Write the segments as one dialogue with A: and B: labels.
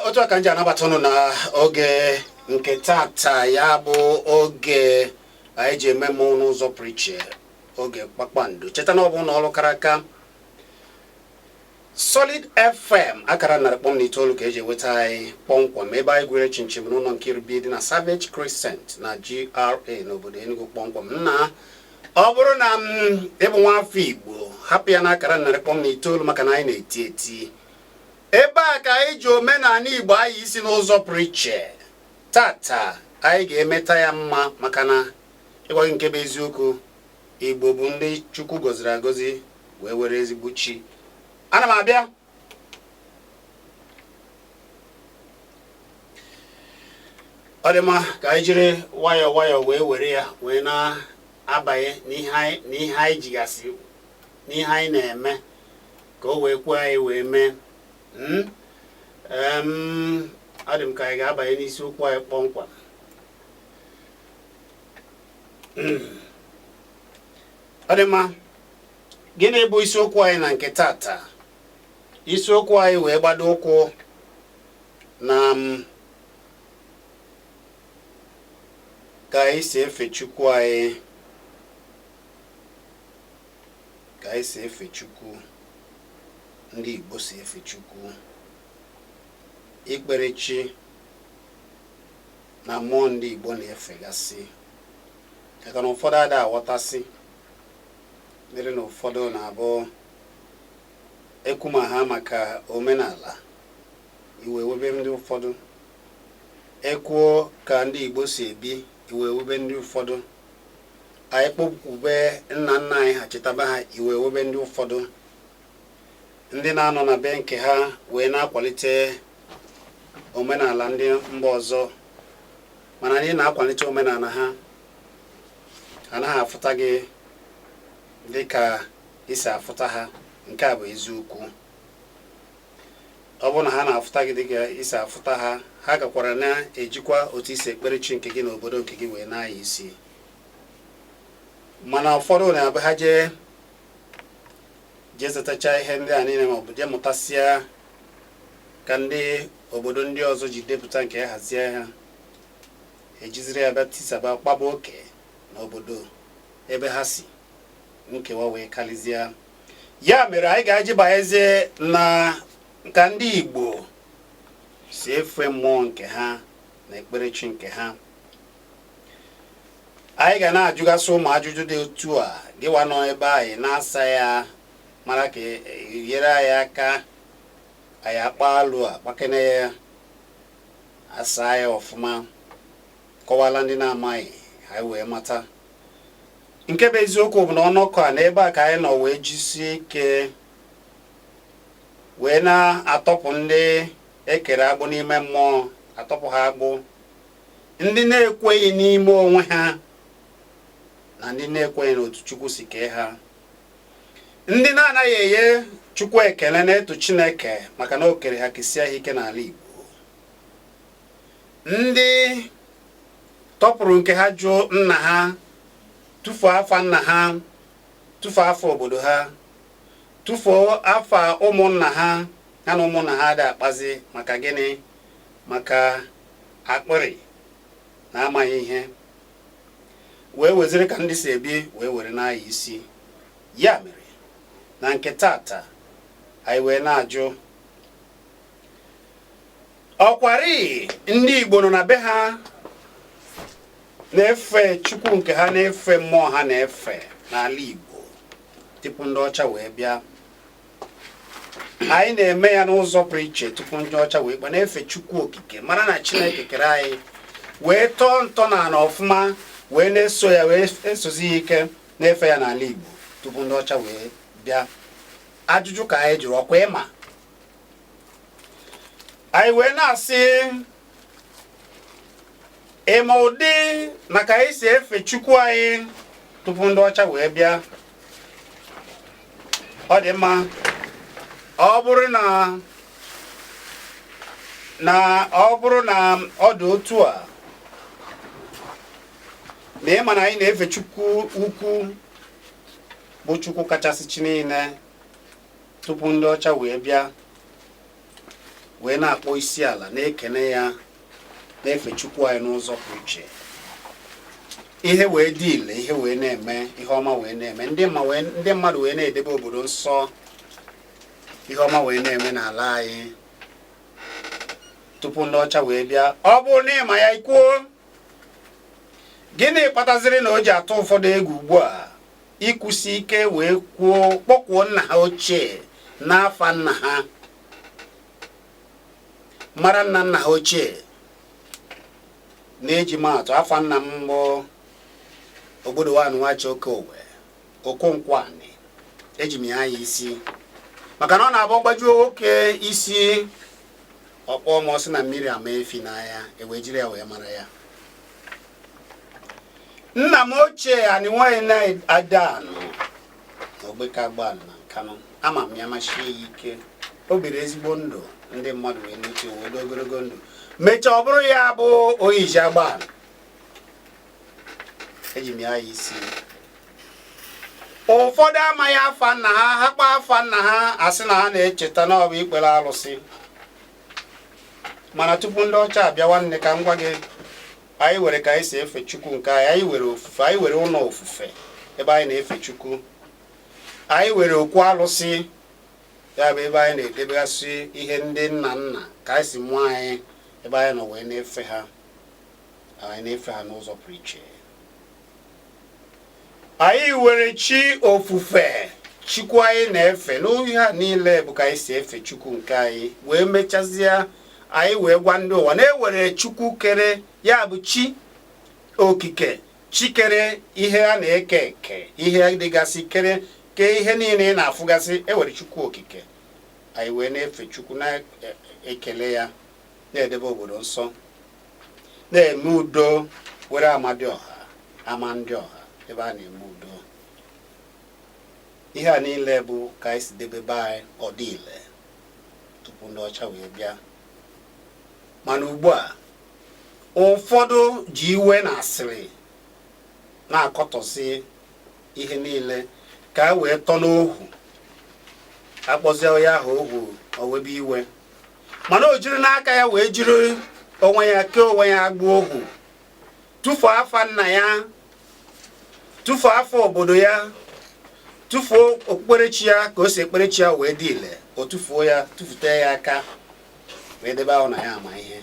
A: Otu a ka m ji anabata unu na oge nke tata, ya bụ oge anyị ji eme mmụọ n'ụzọ pụrụ iche, oge kpakpando. Cheta na ọ bụ n'ọrụ kara aka Solid FM akara 100.9 ka eji enweta anyị kpọmkwem ebe anyị gwere chinchin n'ụlọ nke iri dị na Savage Crescent na GRA n'obodo Enugu kpọmkwem. Nna, ọ bụrụ na m ịbụ nwa afọ Igbo, hapụ ya n'akara 100.9 maka na anyị na-eti eti ebe a ka anyị ji omenala Igbo anyị isi n'ụzọ pụrụ iche. Tata anyị ga-emeta ya mma maka na ịgwa gị nke bụ eziokwu, Igbo bụ ndị Chukwu gọziri agọzi wee were ezigbo chi. Ana m abịa. Ọ dị mma ka anyị jiri nwayọọ nwayọọ wee were ya wee na-abanye n'ihe anyị jigasị n'ihe anyị na-eme ka o wee kwuo anyị wee mee. Ọ dị m ka anyị ga-abanye n'isiokwu anyị kpọmkwem. Ọ dị mma. Gịnị bụ isiokwu anyị na nke tata? Isiokwu anyị wee gbado ụkwụ na ka anyị si efe Chukwu anyị, ka anyị si efe Chukwu, ndị Igbo si efe Chukwu, ikpere chi na mmụọ ndị Igbo na-efegasị, maka na ụfọdụ ada aghọtasị mere na ụfọdụ na-abụ ekwu ma ha maka omenala iwe webe ndị ụfọdụ, ekwuo ka ndị Igbo si ebi iwe webe ndị ụfọdụ, anyị kpọkwube nna nna anyị ha chetaba ha iwe webe ndị ụfọdụ, ndị na-anọ na be nke ha wee na-akwalite omenala ndị mba ọzọ, mana ndị na-akwalite omenala ha anaghị afụta gị dị ka isi afụta ha. Nke a bụ eziokwu. Ọ bụrụ na ha na-afụta gị dịka isi afụta ha, ha gakwara na-ejikwa otu isi ekpere chi nke gị n'obodo nke gị wee na-anya isi. Mana ụfọdụ na-abụ ha jee jee zetacha ihe ndị a niile maọbụ jee mụtasịa ka ndị obodo ndị ọzọ ji depụta nke ya hazie ha, ejiziri ya bịa tisaba kpaba oke n'obodo ebe ha si, nkewa wee karịzie. Ya mere anyị ga-eji banyezie na ka ndị Igbo si efe mmụọ nke ha na ekpere chi nke ha. Anyị ga na-ajụgasị ụmụ ajụjụ dị otu a, gịwa nọ ebe anyị na-asa ya mara ka nyere anyị aka anyị akpa alụ a kpakene ya asa ya ọfụma, kọwala ndị na-amaghị, anyị wee mata. Nke bụ eziokwu bụ na ọnọkọ a na ebe a ka anyị nọ wee jisie ike wee na-atọpụ ndị ekere agbụ n'ime mmụọ, atọpụ ha agbụ, ndị na-ekweghị n'ime onwe ha na ndị na-ekweghị n'otu Chukwu si kee ha, ndị na-anaghị enye Chukwu ekele na-eto Chineke maka na o kere ha kesie ha ike n'ala Igbo, ndị tọpụrụ nke ha jụọ nna ha, tụfuo afa nna ha, tụfuo afa obodo ha, tụfuo afa ụmụnna ha, ha na ụmụnna ha adịghị akpazi. Maka gịnị? Maka akpịrị na amaghị ihe, wee weziri ka ndị si ebi wee were na-anya isi. Ya mere na nke tata anyị wee na-ajụ, ọkwari ndị Igbo nọ na be ha na-efe Chukwu nke ha, na-efe mmụọ ha na-efe n'ala Igbo tupu ndị ọcha wee bịa? Anyị na-eme ya n'ụzọ pụrụ iche tupu ndị ọcha wee bịa, na-efe Chukwu okike, mara na Chineke kere anyị wee tọọ ntọala ọfụma, wee na-eso ya, wee esozi ya ike, na-efe ya n'ala Igbo tupu ndị ọcha wee bịa. Ajụjụ ka anyị jụrụ, ọkwa ịma? Anyị wee na-asị, ịma ụdị na ka anyị si efe Chukwu anyị tupu ndị ọcha wee bịa? Ọ dị mma. Ọ bụrụ na ọ bụrụ na ọ dị otu a na ịma na anyị na-efe Chukwu ukwu bụ Chukwu kachasị chi niile. Tupu ndị ọcha wee bịa wee na-akpọ isi ala, na-ekene ya, na-efe Chukwu anyị n'ụzọ pụrụ iche, ihe wee dị ile, ihe wee na-eme, ihe ọma wee na-eme, ndị mmadụ wee na-edebe obodo nsọ, ihe ọma wee na-eme n'ala anyị tupu ndị ọcha wee bịa. Ọ bụrụ na ịma ya, ikwuo gịnị kpataziri na o ji atụ ụfọdụ egwu ugbu a ikwusi ike wee kwuo, kpọkwuo nna ha ochie n'afa nna ha, mara nna nna ha ochie? Na-eji maatụ, afa nna m mbụ, Ogbodowanụ Nwachi Oke Owe Okonkwo-Ani, eji m ya anya isi maka na ọ na-abụ gbajuo nwoke isi, ọkpọ ma ọ sị na mmiri ama efi n'anya, ewee jiri ya wee mara ya. Nna m ochie, ani nwanyị na-adanụ na Ogbekagbanụ na Nkanụ, ama m ya machie ya ike. O biri ezigbo ndụ, ndị mmadụ wee n'uche wee dị ogologo ndụ, mechaa ọ bụrụ ya bụ Oyiji Agbanụ. Eji m ya anya isi. Ụfọdụ amaghị afa nna ha. Ha kpaa afa nna ha, asị na ha na-echeta na ọ bụ ikpere alụsị. Mana tupu ndị ọcha abịa, nwanne, ka m gwa gị, anyị were ka anyị si efe Chukwu nke anyị. Anyị were ofufe, anyị were ụlọ ofufe ebe anyị na-efe Chukwu. Anyị were okwu alụsị, ya bụ ebe anyị na-edebegasị ihe ndị nna nna ka anyị si mụọ anyị, ebe anyị nọ wee na-efe ha. Anyị na-efe ha n'ụzọ pụrụ iche. Anyị were chi ofufe, Chukwu anyị na-efe n'ihe a niile bụ ka anyị si efe Chukwu nke anyị. Wee mechazie, anyị wee gwa ndị ụwa na-ewere Chukwu kere, ya bụ chi okike, chi kere ihe a na-eke eke, ihe dịgasị, kere kee ihe niile ị na-afụgasị. Ewere Chukwu okike, anyị wee na-efe Chukwu, na-ekele ya, na-edebe obodo nsọ, na-eme udo, were amadioha, ama ndị ọha ebe a na-eme udo. Ihe a niile bụ ka anyị si debe be anyị ọ dị ile tupu ndị ọcha wee bịa. Mana ugbu a, ụfọdụ ji iwe na asịrị na-akọtọsị ihe niile ka a wee tọ n'ohu, akpọzie onye ahụ ohu, o webe iwe. Mana o jiri n'aka ya wee jiri onwe ya kee onwe ya agbụ ohu, tụfuo afa nna ya, tụfuo afa obodo ya, tụfuo okpukperechi ya, ka o si ekperechi ya wee dị ile, o tụfuo ya, tụfute ya aka, wee debe ahụ na ya ama ihe.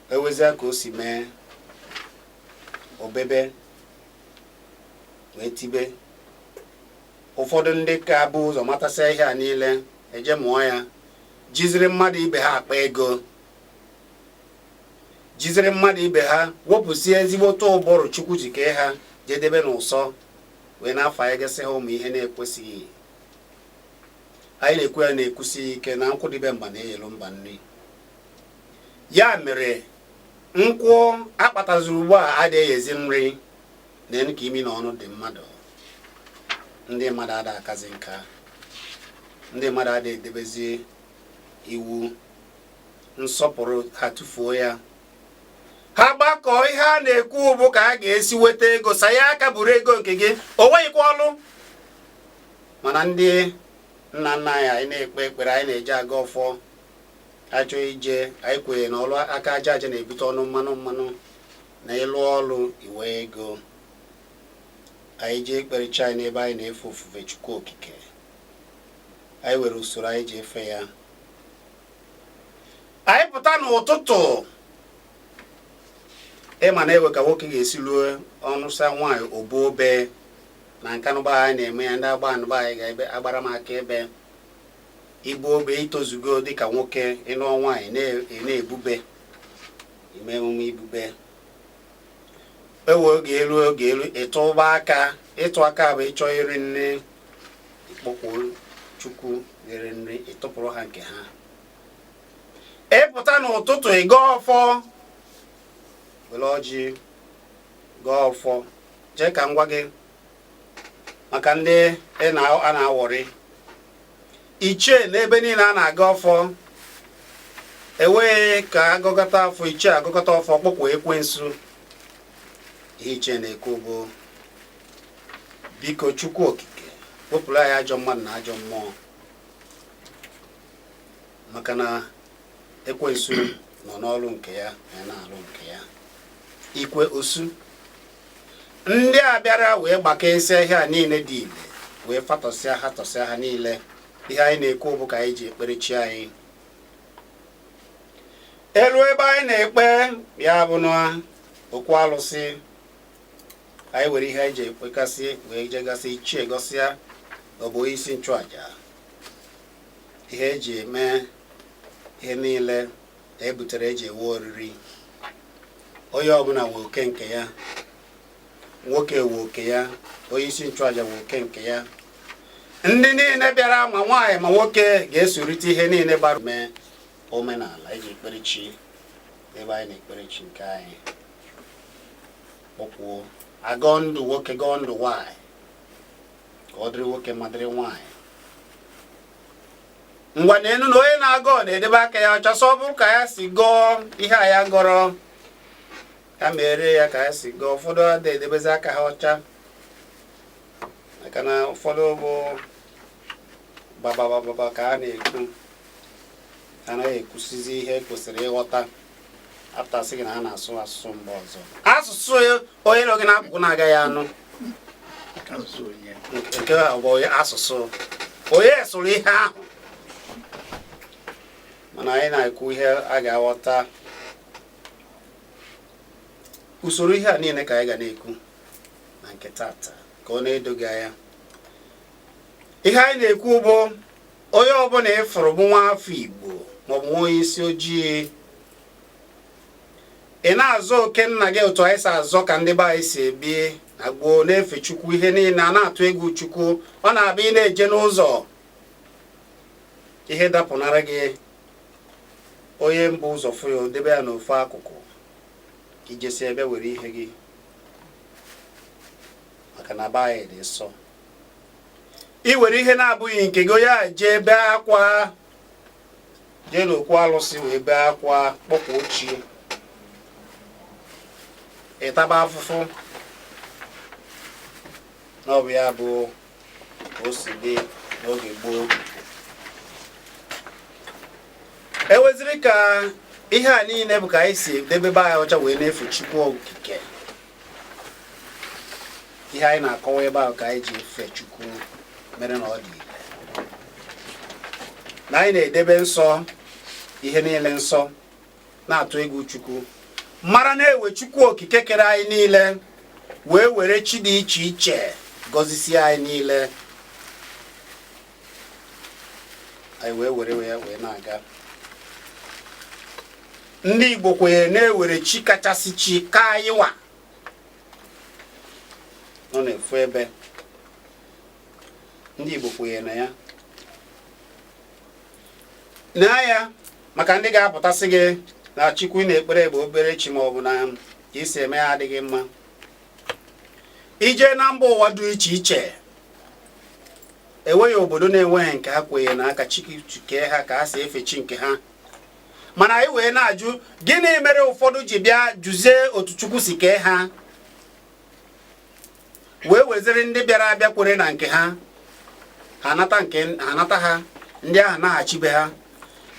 A: Ewezia ka o si mee, obebe wee tibe. Ụfọdụ ndị ka bụ ụzọ matasịa ihe a niile, eje mụọ ya, jiziri mmadụ ibe ha akpa ego, jiziri mmadụ ibe ha wepụsie ezigbote ụbụrụ Chukwu ji kee ha, jedebe n'ụsọ, wee na-afọ anyị gasị ha ụmụ ihe na-ekwesịghị. Anyị na-ekwu ya, na-ekwusi ike na nkwụ dịbe mba na-eyelu mba nri. Ya mere nkwụ akpataziri ugbu a adịghị ezi nri na ka imi na ọnụ dị mmadụ. Ndị mmadụ ada akazi nka, ndị mmadụ ada edebezi iwu nsọpụrụ, ha tụfuo ya. Ha gbakọọ, ihe a na-ekwu bụ ka a ga-esi weta ego, saya aka buru ego nke gị, o nweghịkwa ọlụ. Mana ndị nna nna anyị, anyị na-ekpe ekpere, anyị na-eje aga ọfọ, achọ ije, anyị kwenye na ọlụ aka aja aja na-ebute ọnụ mmanụ mmanụ, na ịlụ ọlụ iwe ego. Anyị jee ekperechi anyị n'ebe anyị na-efe ofufe Chukwu okike. Anyị were usoro anyị ji efe ya. Anyị pụta n'ụtụtụ, ịma na ewe ka nwoke ga-esi luo ọnụsa nwaanyị obu obe na nkanụba anyị na-eme ya. Ndị agba anụba anyị ga-ebe agbara m aka ebe ibu obe, itozugo dịka nwoke ịnụọ nwaanyị, na-ebube ime emume ibube. Ewe oge elu, oge elu ịtụ ụba aka. Ịtụ aka bụ ịchọ iri nri, ịkpọkwu Chukwu iri nri, ịtụpụrụ ha nke ha. Ịpụta n'ụtụtụ, ịga ọfọ, were ọjị gaa ọfọ. Jee ka m gwa gị, maka ndị a na-awọrị ichie n'ebe niile a na-aga ọfọ, enweghị ka agụkọta afọ ichie, agụkọta ọfọ, kpọkwa ekwensu. Ihe ichie na-ekwu bụ, "Biko, Chukwu okike, Wepụrụ anyị ajọ mmadụ na ajọ mmụọ, maka na ekwensu nọ n'ọrụ nke ya, ya na-alụ nke ya. Ikwe osu ndị a bịara wee gbakesịa ihe a niile dị ile, wee fatọsịa ha, tọsịa ha niile. Ihe anyị na-ekwu bụ ka anyị ji ekpere chi anyị elu ebe anyị na-ekpe ya bụ na okwu alụsị anyị were ihe anyị ji ekpekasị wee jegasị ichie gọsịa ọ bụ isi nchụaja, ihe eji eme ihe niile ebutere eji ewe oriri. Onye ọbụla nwe oke nke ya. Nwoke nwe oke ya, onye isi nchụaja nwe oke nke ya, ndị niile bịara, ma nwaanyị ma nwoke, ga-esorite ihe niile gbara mee omenala eji ekpere chi ebe anyị na-ekpere chi nke anyị. Kpọkwuo agọọ ndụ nwoke, gọọ ndụ nwaanyị, ka ọ dịrị nwoke ma dịrị nwaanyị. Ngwa na enu na onye na-agọ na-edebe aka ya ọcha, sọ ọ bụrụ ka ya si gọọ ihe a ya gọrọ, ya mere ya ka ya si gọọ. Ụfọdụ ada edebezi aka ha ọcha, maka na ụfọdụ bụ bababababa ka a na-ekwu, anaghị ekwusizi ihe kwesịrị ịghọta. Apụtasị gị na ha na-asụ asụsụ mba ọzọ, asụsụ onye nọ gị n'akụkụ na-agaghị anụ. Nke a bụ asụsụ onye sụrụ ihe ahụ, mana anyị na-ekwu ihe a ga-aghọta. Usoro ihe a niile ka anyị ga na-ekwu na nke tata ka ọ na-edo gị anya. Ihe anyị na-ekwu bụ onye ọbụla ịfụrụ bụ nwa afọ Igbo maọbụ nwa onye isi ojii, ị na-azọ oke nna gị otu anyị si azọ ka ndị be anyị si ebi na gboo, na-efe Chukwu, ihe niile a na-atụ egwu Chukwu. Ọ na-abịa, ị na-eje n'ụzọ, ihe dapụnara gị, onye mbụ ụzọ fụ ya, debe ya n'ofu akụkụ, ijesi ebe were ihe gị, maka na be anyị dị nsọ. Ị were ihe na-abụghị nke gị, onye a jee bee akwa, jee n'okwu alụsị wee bee akwa, kpọkwuo chi, ịtaba afụfụ. Na ọ bụ ya bụ ka o si dị n'oge gboo. Eweziri ka ihe a niile bụ ka anyị si debe be anyị ọcha wee na-efe Chukwu okike. Ihe anyị na-akọwa ebe ahụ ka anyị ji efe Chukwu mere na ọ dị ire na anyị na-edebe nsọ, ihe niile nsọ, na-atụ egwu Chukwu, mara na-ewe Chukwu okike kere anyị niile wee were chi dị iche iche gọzisie anyị niile, anyị wee were ya wee na-aga. Ndị Igbo kwenyere na-ewere chi kachasị chi ka anyị nwa nọ na-efu ebe. Ndị Igbo kwenyere na ya na ya, maka ndị ga-apụtasị gị na Chukwu ị na-ekpere bụ obere chi, ma ọ bụ na ka isi eme ya adịghị mma. Ije na mba ụwa dị iche iche, enweghị obodo na-enweghị nke ha kwenyere na aka chi kee ha ka ha si efe chi nke ha. Mana anyị wee na-ajụ, gịnị mere ụfọdụ ji bịa jụzie otu Chukwu si kee ha, wee weziri ndị bịara abịa kwere na nke ha, ha nata nke ha, nata ha, ndị ahụ naghachi be ha,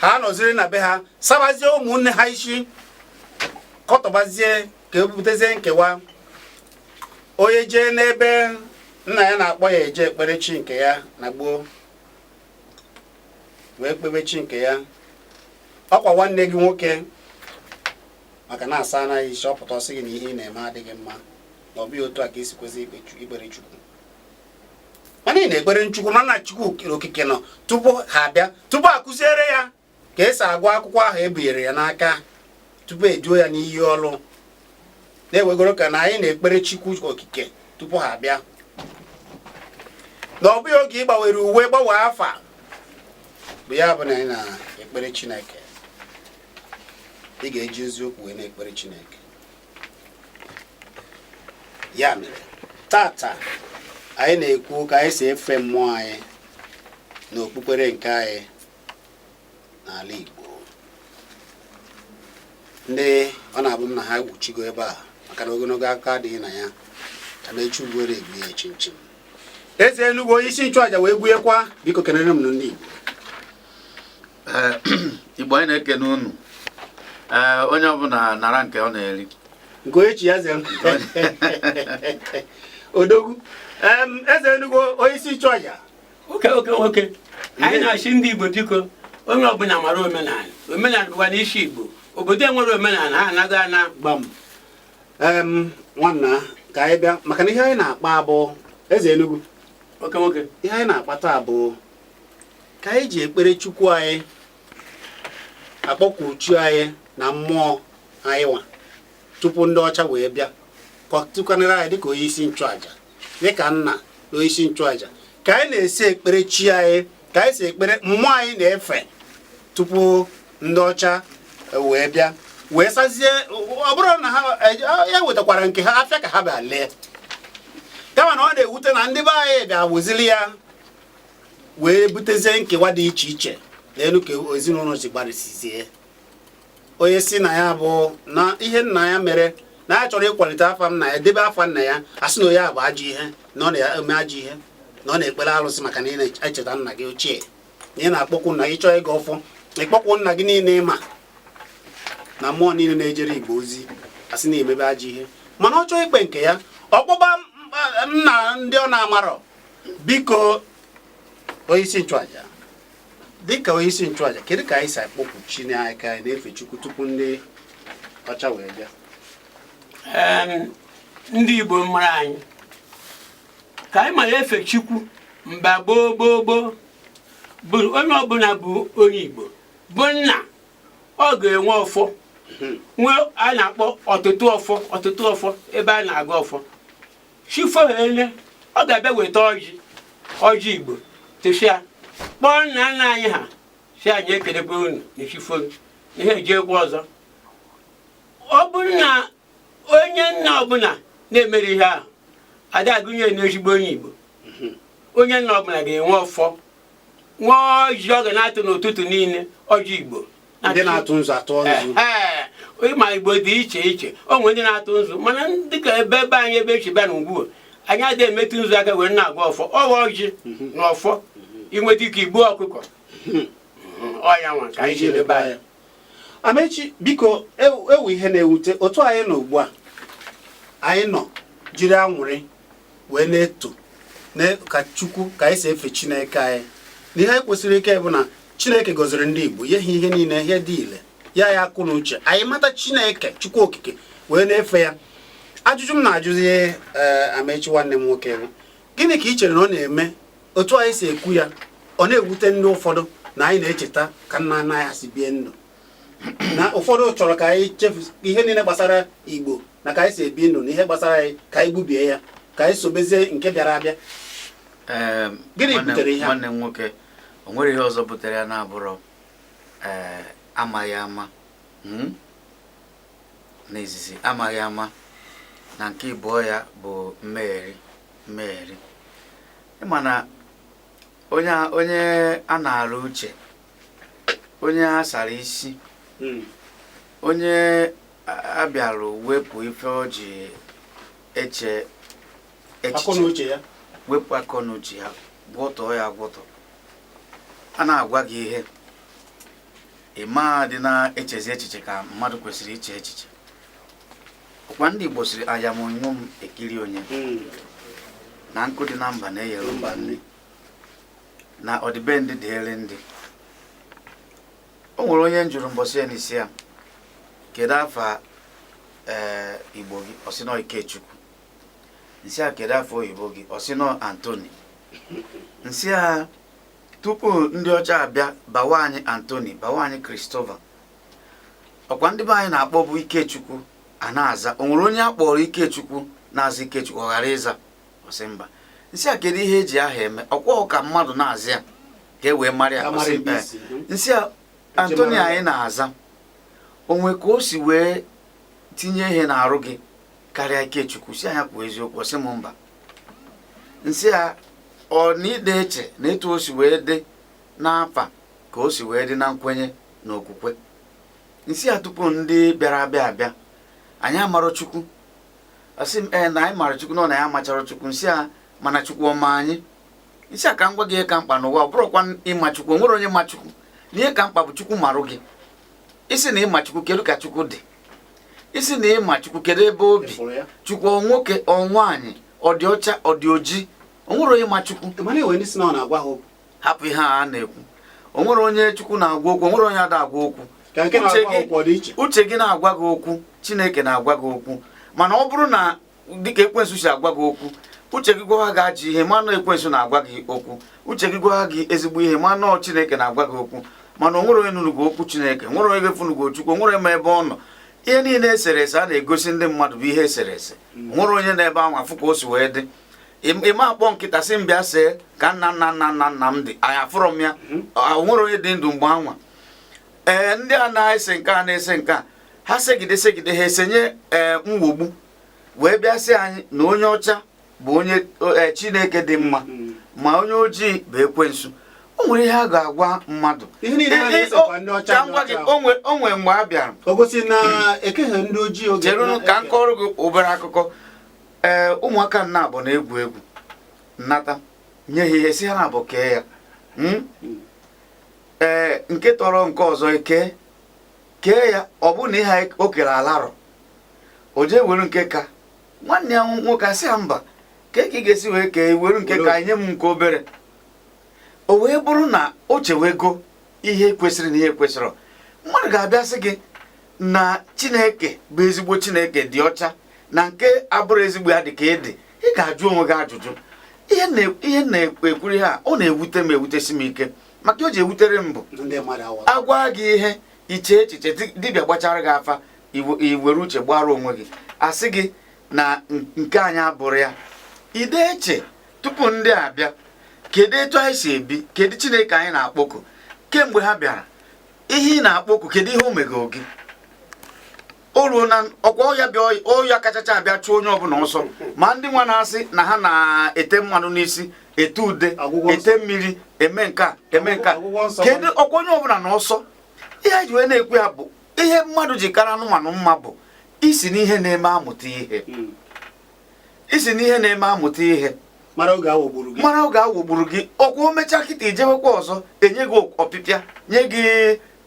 A: ha nọziri na be ha sabazie ụmụnne ha isi, kọtọbazie ka ebutezie nkewa. Onye jee n'ebe nna ya na-akpọ ya eje ekpere chi nke ya na gboo wee kpebe chi nke ya, ọkwa nwanne gị nwoke, maka na asa anaghị isi, ọpụta ọsị gị na ihe ị na-eme adịghị mma, na ọ bụghị otu a ka esi kwesị ikpere Chukwu. Mana ị na-ekpere Chukwu, mana Chukwu okike nọ tupu ha abịa, tupu akụziere ya ka esi agụ akwụkwọ ahụ e bunyere ya n'aka, tupu eduo ya n'iyi ọlụ na-ewegoro ka na anyị na-ekpere Chukwu okike tupu ha abịa, na ọ bụghị oge ị gbanwere uwe, gbanwee afa, bụ ya bụ na anyị na-ekpere Chineke. Ị ga-eji eziokwu wee na-ekpere Chineke. Ya mere tata anyị na-ekwu ka anyị si efe mmụọ anyị na okpukpere nke anyị n'ala Igbo. Ndị ọ na-abụ m na ha gwuchigo ebe a, maka na ogologo aka adịghị na ya, ka na echi ugwere egbu ya chinchin. Eze Enugwu, onye isi nchụaja wee gwuekwa, biko kenere m ndị Igbo.
B: Ee, Igbo, anyị na-ekene unu. Ee, onye ọbụla nara nke ọ na-eri.
A: Nke onye chi ya zere. Odogwu. Eze Enugwu, onye isi nchụaja.
C: Oke oke nwoke, anyị na-achị ndị Igbo, biko, onye ọbụla mara omenala. Omenala bụkwa n'isi Igbo. Obodo enwere omenala, ha anaghị ana.
A: Gbam. Nwanna, ka anyị bịa maka na ihe anyị na-akpa bụ Eze Enugwu.
C: Oke nwoke.
A: Ihe anyị na-akpa taa bụ ka anyị ji ekpere Chukwu anyị, akpọkwu chi anyị na mmụọ anyị nwa tupu ndị ọcha wee bịa kọtụkanịrị anyị. Dịka onye isi nchụaja, dịka nna na onye isi nchụaja, ka anyị na-esi ekpere chi anyị, ka anyị si ekpere mmụọ anyị na-efe tupu ndị ọcha wee bịa wee sazie. Ọ bụrụ na ha ya wetakwara nke ha afịa ka ha bịa lee, kama na ọ na-ewute na ndị be anyị bịa wezili ya wee butezie nkewa dị iche iche n'elu ka ezinụlọ si gbarịsizie. Onye si na ya bụ na ihe nna ya mere, na ya chọrọ ịkwalite afa nna ya, debe afa nna ya, asị na onye a bụ ajọ ihe, na ọ na-eme ajọ ihe, na ọ na-ekpere arụsị, maka na ị na-echeta nna gị ochie, na ị na-akpọkwu nna gị, chọọ ịga ọfọ, ịkpọkwu nna gị niile, ịma na mmụọ niile na-ejere Igbo ozi, asị na-emebe ajọ ihe. Mana ọ chọọ ikpe nke ya, ọkpọba nna ndị ọ na-amarọ. Biko, onye isi nchụaja, dịka onye isi nchụaja, kedu ka anyị si akpọkwu Chineke anyị na-efe Chukwu tupu ndị ọcha wee bịa?
C: Ndị Igbo mara anyị ka anyị mara efe Chukwu mgbe gboo gboo gboo bụ onye ọbụla bụ onye Igbo bụ nna, ọ ga-enwe ọfọ, nwee a na-akpọ ọtụtụ ọfọ, ọtụtụ ọfọ ebe a na-aga ọfọ. Chifohele, ọ ga-abịa weta ọjị, ọjị Igbo tụsịa, kpọọ nna nna anyị ha, si anyị ekelekwa unu na chifo ihe ejekwa ọzọ. Ọ bụrụ na onye nna ọbụla na-emere ihe ahụ, ada agụnye n'ezigbo onye Igbo. Onye nna ọbụla ga-enwe ọfọ, nwee ọjị ọ ga na-atụ n'ụtụtụ niile, ọjị Igbo.
A: Ndị na-atụ nzu atụ nzu.
C: Ee, ịma Igbo dị iche iche. O nwere ndị na-atụ nzu, mana dịka ebe ebe anyị ebe echi bịa na ugbu a, anyị adịghị emetụ nzu aka were na-agwa ọfọ. Ọwa ọjị na ọfọ, inweta ike igbu ọkụkọ ọ ya nwa ka anyị ji ebe anyị.
A: Amechi, biko, ewu ihe na-ewute otu anyị nọ ugbu a, anyị nọ jiri anwụrị wee na-eto ka Chukwu, ka anyị si efe Chineke anyị, na ihe anyị kwesịrị ike bụ na Chineke gọziri ndị Igbo, nye ha ihe niile, ihe dị ile ya, ya akụ na uche, anyị mata Chineke Chukwu Okike wee na-efe ya. Ajụjụ m na-ajụzi, ee, Amechi nwanne m nwoke, bụ gịnị ka ị chere na ọ na-eme otu anyị si ekwu ya, ọ na-ewute ndị ụfọdụ na anyị na-echeta ka nna nna anyị ha si bie ndụ, na ụfọdụ chọrọ ka anyị chefu ihe niile gbasara Igbo na ka anyị si ebi ndụ na ihe gbasara anyị, ka anyị gbubie ya, ka anyị sobezie nke bịara abịa?
B: Ee,
A: Gịnị butere ihe a?
B: Nwanne m nwoke, o nwere ihe ọzọ butere ya na-abụrọ ee amaghị ama, N'izizi amaghị ama, na nke ịbụọ ya bụ mmegheri mmegheri. Ịma na onye a na-arụ uche, onye a sara isi, onye abịarụ wepụ ife o ji eche
A: akọ na
B: echiche,
A: uche ya,
B: wepụ akọ na uche ya, gwọtọọ ya agwọtọ, a na-agwa gị ihe, ị ma dị na-echezi echiche ka mmadụ kwesịrị iche echiche. Ọkwa ndị Igbo sịrị ayamonyo m ekiri onye na nkụ dị na mba na-eyere mba nri, na ọdịbendị dịrị ndị. O nwere onye m jụrụ mbọsị ya n'isi ya, kedu afa ee Igbo gị? Ọ sị nọ Ikechukwu. Nsị a, kedu afọ oyibo gị? Ọ sị nọ Anthony. Nsị a, tupu ndị ọcha abịa bawa anyị Anthony, bawa anyị Christopher, ọkwa ndị be anyị na-akpọ bụ Ikechukwu a na-aza. O nwere onye a kpọrọ Ikechukwu na-aza Ikechukwu, ọ ghara ịza? Ọ sị mba. Nsị a, kedu ihe eji aha eme? Ọkwa ka mmadụ na-aza ya ka e wee mara ya.
A: Ka
B: Ọ
A: mara
B: sị,
A: ebe
B: "Ee."
A: isi.
B: Nsị a, Anthony anyị na-aza, onwe ka o si wee tinye ihe n'arụ gị karịa Ikechukwu? Si anya kwuo eziokwu. Ọ sị m mba. Nsị a, ọ na ide eche na etu o si wee dị n'afa ka o si wee dị na nkwenye na okwukwe. Nsị a, tupu ndị bịara abịa abịa, anyị amarọ Chukwu? Ọ sị m ee, na anyị mara Chukwu, nọ na ya amachara Chukwu. Nsị a, Mana Chukwu ọma anyị isi a ka m gwa gị, ihe ka mkpa n'ụwa ọ bụrụkwa ịma Chukwu. O nwere onye ma Chukwu, na ihe ka mkpa bụ Chukwu marụ gị. Isi na ịma Chukwu, kedu ka Chukwu dị? Isi na ịma Chukwu, kedu ebe o bi?
A: Ịfụrụ ya?
B: Chukwu ọ nwoke, ọ nwaanyị, ọ dị ọcha, ọ dị oji? O nwere onye ma Chukwu.
A: Mana enwere ndị si na ọ na-agwa ha okwu.
B: Hapụ ihe a na-ekwu. O nwere onye Chukwu na-agwa okwu, o nwere onye ada agwa okwu.
A: Ka nke
B: Uche
A: na-agwa ha
B: gị-
A: okwu ọ dị iche.
B: Uche gị na-agwa gị okwu, Chineke na-agwa gị okwu. Mana ọ bụrụ na dịka ekwensu si agwa gị okwu, uche gị gwawa gị ajọ ihe, ma nọ ekwensu na-agwa gị okwu. Uche gị gwawa gị ezigbo ihe, ma nọ Chineke na-agwa gị okwu. Mana o nwere onye nụrụ gị okwu Chineke, nwere onye ga-efunugo Chukwu, o nwere ma ebe ọ nọ. Ihe niile esere ese a na-egosi ndị mmadụ bụ ihe esere ese. O nwere onye na-ebe ahụ afụ ka o si wee dị. Ịma akpọ nkịta sị m bịa see ka nna nna nna nna nna m dị anyị, afụrọ m ya. O nwere onye dị ndụ mgbe anwa. Ee, ndị a na-ese nke a na-ese nke a, ha segide segide, ha esenye ee mwogbu wee bịa sị anyị na onye ọcha bụ onye ee, Chineke dị mma, ma onye ojii bụ ekwensu. O nwere ihe a ga-agwa mmadụ.
A: Ihe niile ha na-esekwa ndị ọcha,
B: Ka m
A: ndị
B: gwa gị,
A: ọcha.
B: o nwe mgbe a bịara
A: O gosi na ekeghị ndị ojii oge.
B: Cherunu ka m kọrọ gị obere akụkọ. Ee, ụmụaka nna abụ na-egwu egwu, nnata nye ha ihe, si ha na-abụ kee ya. Ee, nke tọrọ nke ọzọ eke kee ya. Ọ bụ na ihe o kere alarọ, o jee were nke ka nwanne ya nwoke, asị ya mba, ka ị ga-esi wee kee were nke ka nye m nke obere. O wee bụrụ na o chewego ihe kwesịrị na ihe kwesịrị. Mmadụ ga-abịa sị gị na Chineke bụ ezigbo Chineke dị ọcha, na nke abụrụ ezigbo ya dị ka ịdị. Ị ga-ajụ onwe gị ajụjụ. Ihe na-ekwuri ha, ọ na-ewute m, ewutesi m ike. Maka o ji ewutere m bụ
A: Ndị mmadụ aghọta.
B: Agwa gị ihe, iche echiche. Dibịa gbachara gị afa, iwere uche gbara onwe gị, asị gị na nke anyị abụrụ ya. Ide eche tupu ndị a bịa, kedu etu anyị si ebi? Kedu Chineke anyị na-akpọku kemgbe ha bịara? Ihe ị na-akpọku, kedu ihe o mego gị? O ruo na ọkwa ọya bịa, ọya kachacha abịa chụọ onye ọbụla ọsọ, ma ndị nwa na-asị na ha na-ete mmanụ n'isi, ete ude,
A: Ọgwụgwọ nsọ.
B: ete mmiri, eme nke a, eme nke a.
A: Ọgwụgwọ nsọ.
B: Kedu ọkwa onye ọbụla na ọsọ? Ihe anyị ji wee na-ekwu ya bụ ihe mmadụ ji kara anụmanụ mma bụ isi n'ihe na-eme amụta ihe. Isi n'ihe na-eme amụta ihe.
A: Mara oge aghọgburu gị.
B: Mara oge aghọgburu gị. Ọkwa o mechaa kịta, ijewekwa ọzọ, enye gị ọpịpịa, nye gị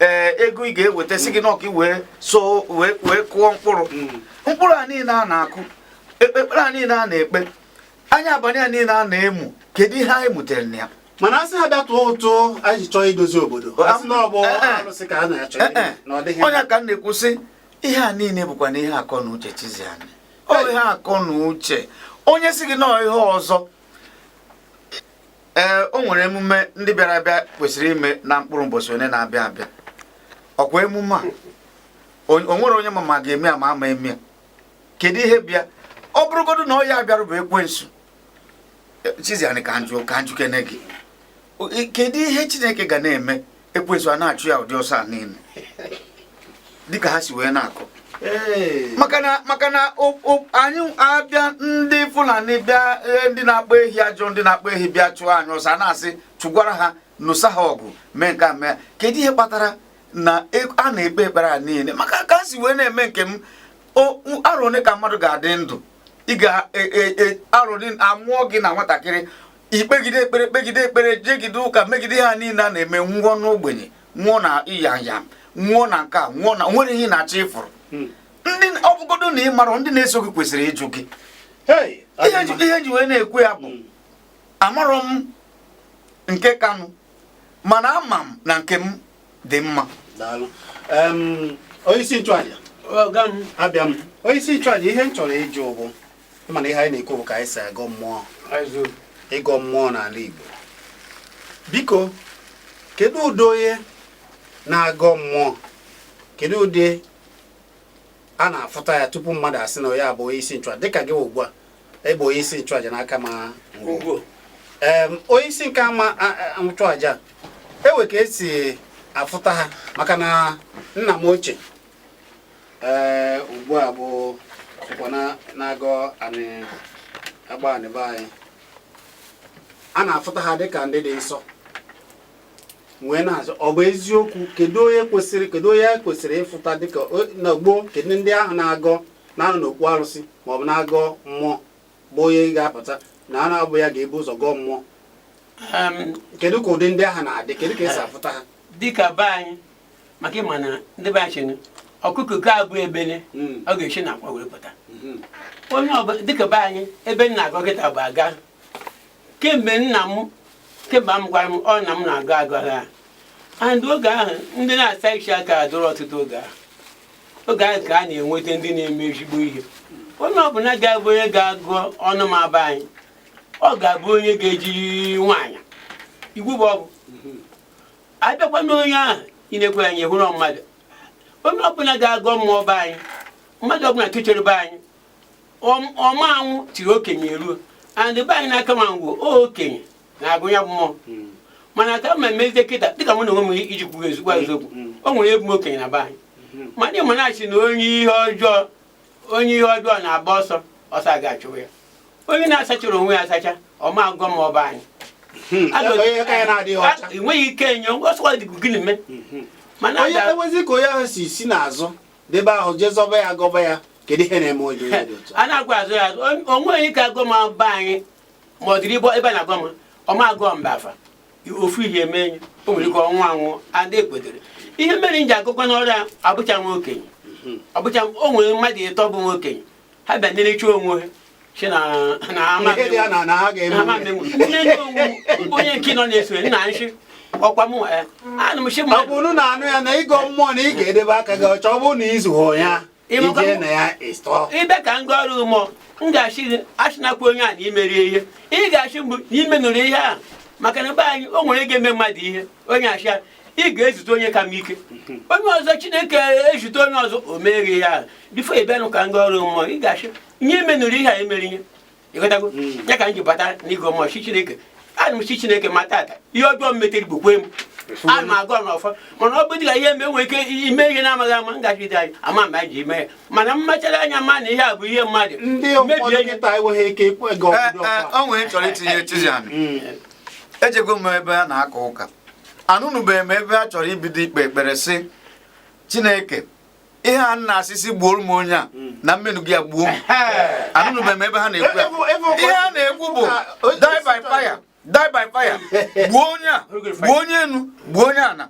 B: ee ego ị ga-eweta, sị gị n'ọka wee so wee wee kụọ mkpụrụ. Mkpụrụ a niile a na-akụ, ekpere a niile a na-ekpe, anya abalị a niile a na-emu, kedu ihe anyị mutere na ya?
A: Mana asị ha bịa tụọ ụtụ anyị ji chọọ idozi obodo, asị na ọ bụ
B: Eh, eh.
A: arụsị ka a na-achọ
B: Eh,
A: ime,
B: eh.
A: na ọ dịghị.
B: Onye ka m na-ekwu sị ihe a niile bụkwa na ihe akọ na uche chizi anyị. Ọ ihe akọ na uche. Onye si gị nọọ ihe ọzọ. Ee, o nwere emume ndị bịara abịa kwesịrị ime na mkpụrụ ụbọchị onye na-abịa abịa. Ọkwa emume a, o nwere onye ma ma ga-eme ya ma ama eme ya. Kedu ihe bịa? Ọ bụrụgodu na ọ ya abịarụ bụ ekwensu. Chiziani, ka njụ ka njụkene gị, kedu ihe Chineke ga na-eme ekwensu a na-achụ ya ụdị ọsọ a niile dịka ha si wee na-akọ?
A: Ee.
B: Maka na anyị abịa, ndị Fulani bịa, ndị na-akpa ehi, ajọ ndị na-akpa ehi bịa chụọ anyị ọsọ, a na-asị chụgwara ha, nụsa ha ọgụ, mee nke a, mee. Kedu ihe kpatara na a na-ekpe ekpere a niile? Maka ka a si wee na-eme nke m, arọ one ka mmadụ ga-adị ndụ? Ị ga arọ amụọ gị na nwatakịrị, ikpegide ekpere, kpegide ekpere, jegide ụka, megide ha niile a na-eme, nwụọ n'ogbenye, nwụọ na ịyanya, nwụọ na nke a, nwụọ na nwere ihe ị na-achọ ịfụrụ. Ndị ọ bụgodo na ị mara, ndị na-eso gị kwesịrị ịjụ gị.
A: Hey, ọ dị
B: Ihe ji
A: mma.
B: Ihe ji wee na-ekwu ya bụ amarọ m nke kanụ, mana ama m na nke m dị mma.
A: Daalụ. Onye isi nchụaja.
C: Ọga m.
A: Abịa m, onye isi nchụaja, ihe m chọrọ ịjụ bụ, mana ihe anyị na-ekwu bụ ka anyị si agọ mmụọ,
C: Azụ.
A: ịgọ mmụọ n'ala Igbo. Biko, kedu ụdị onye na-agọ mmụọ? Kedu ụdị a na-afụta ya tupu mmadụ asị na ya bụ onye isi nchụaja, dịka gị ugbu a ịbụ onye isi nchụaja n'aka ma ngwo?
C: Ngwo.
A: Onye isi nke ama nchụaja, ewe ka esi afụta ha? Maka na nna m ochie, ee, ugbu a bụ sokwa na-agọ anị agba anị be anyị, a na-afụta ha dịka ndị dị nsọ, wee na-azụ. Ọ bụ eziokwu? Kedu onye kwesịrị, kedu onye kwesịrị ịfụta dịka na gboo? Kedu ndị ahụ na-agọ, na-anọ n'okpu arụsị maọbụ na-agọ mmụọ, bụ onye ga-apụta Na a na-abụ ya ga-ebu ụzọ gọọ mmụọ. Kedu ka ụdị ndị ahụ na-adị? Kedu ka esi afụta ha?
C: Dịka be anyị, maka ịma na ndị be anyị chịrị ọkụkọ ka abụ ebele, ọ ga-esi na akwa wee pụta. Onye ọbụla dịka be anyị, ebe m na-agụ kịta bụ aga kemgbe nna m, kemgbe m gwara m, ọ na m na-agụ agụ ha. And oge ahụ ndị na-asa isi aka adụrụ ọtụtụ. Oge ahụ ka a na-enweta ndị na-eme ezigbo ihe. Onye ọbụla ga-abụ onye ga-agụ ọnụ ma be anyị, ọ ga-abụ onye ga-eji nwaanyị igwu bụ ọbụ abịakwa n'onye ahụ inekwe anyị hụrụ mmadụ. Onye ọbụla ga-agọ mmụọ be anyị, mmadụ ọbụla tụchere be anyị ọma anwụ tiri okenye eruo. And be anyị n'aka ma ngwo o okenye na-agụ ya bụ mmụọ. Mana ka ma emezie kịta, dịka mụ na onwe m iji kwuo ezigbo eziokwu, o nwere ebu m okenye na be anyị. Mana ịma na-achị na onye ihe ọjọọ na-agba ọsọ ọsọ a ga-achụwa ya. Onye na-asachara onwe ya asacha, ọma agọ mmụọ be anyị.
A: Onye aka ya na-adịghị ọcha.
C: Enweghị ike enye ọsọkwa dịgụ gịnị mee, mana
A: onye enwezi ka onye ahụ si n'azụ debe ahụ jee zọba ya, gọba ya, kedu ihe na-eme onye dị otu a?
C: A na-agwa azụ ya azụ. Onwe onye ka agọ ma be anyị, ma ọ dịrị ebe a na-agọ ma ọma agọ mba afa ofu ihe eme enyi, o nwere ike ọnwụ anwụ ada ekwetere ihe mere m ji agụkwa n'ọrụ a. Abụcha m okenye, ọbụcha o nwere mmadụ ịtọ bụ nwokenye, ha bịa nerecha onwe ha si na ama.
A: Ihe dị ya na ha ga-eme.
C: Na ama menwu. Nne onwe m, onye nke nọ na-eso nna nshi ọkwa mụ anụ m shi
A: Ọ
C: mmadụ.
A: bụrụ na anụ ya na ịgọ mmụọ na ị ga-edebe aka gị ọcha, ọ bụrụ na izughị ya ije na ya ịstọ.
C: Ịbịa ka m gaa ọrụ mmụọ, m ga-achị gị achịnakwa onye a na imerie ihe ị ga-achị mbụ na imenụrụ ihe a, maka na be anyị o nwere ga-eme mmadụ ihe onye achị ya, ị ga-ezute onye ka m ike, onye ọzọ Chineke ezute onye ọzọ o meghị ihe ahụ. Before ị bịanụ ka m gaa ọrụ mmụọ, ị ga-achị ihe imenụrụ ihe a emeri ihe ịghọtago ya ka m ji bata n'ịgọ mmụọ chi Chineke. Ana m chi Chineke ma tata ihe ọjọọ m metere gbukwe m, ana m agọ n'ọfọ. Mana ọ bụ dịka ihe eme nwere ike ime ihe na-amaghị ama, m gachi dị anyị ama ma anyị ji ime ya, mana mmachara anya ma na ihe a bụ ihe mmadụ
A: Ndị ụfọdụ
C: mebie ihe.
A: kịta enweghị ike ikwe gị ọbụdụ ọkwa.
B: O nwere chọrọ itinye Chiziani. Ejego m ebe a na-aka ụka, anụnụbeghị m ebe a chọrọ ibido ikpe ekpere sị Chineke, ihe a nna asịsị gbuoro m onye a na mmenu gị ya gbuo m. Anụnụbeghị m ebe ha na-ekwu ya. Ihe a na-ekwu bụ die by fire, die by fire, gbuo onye a, gbuo onye enu, gbuo onye ana.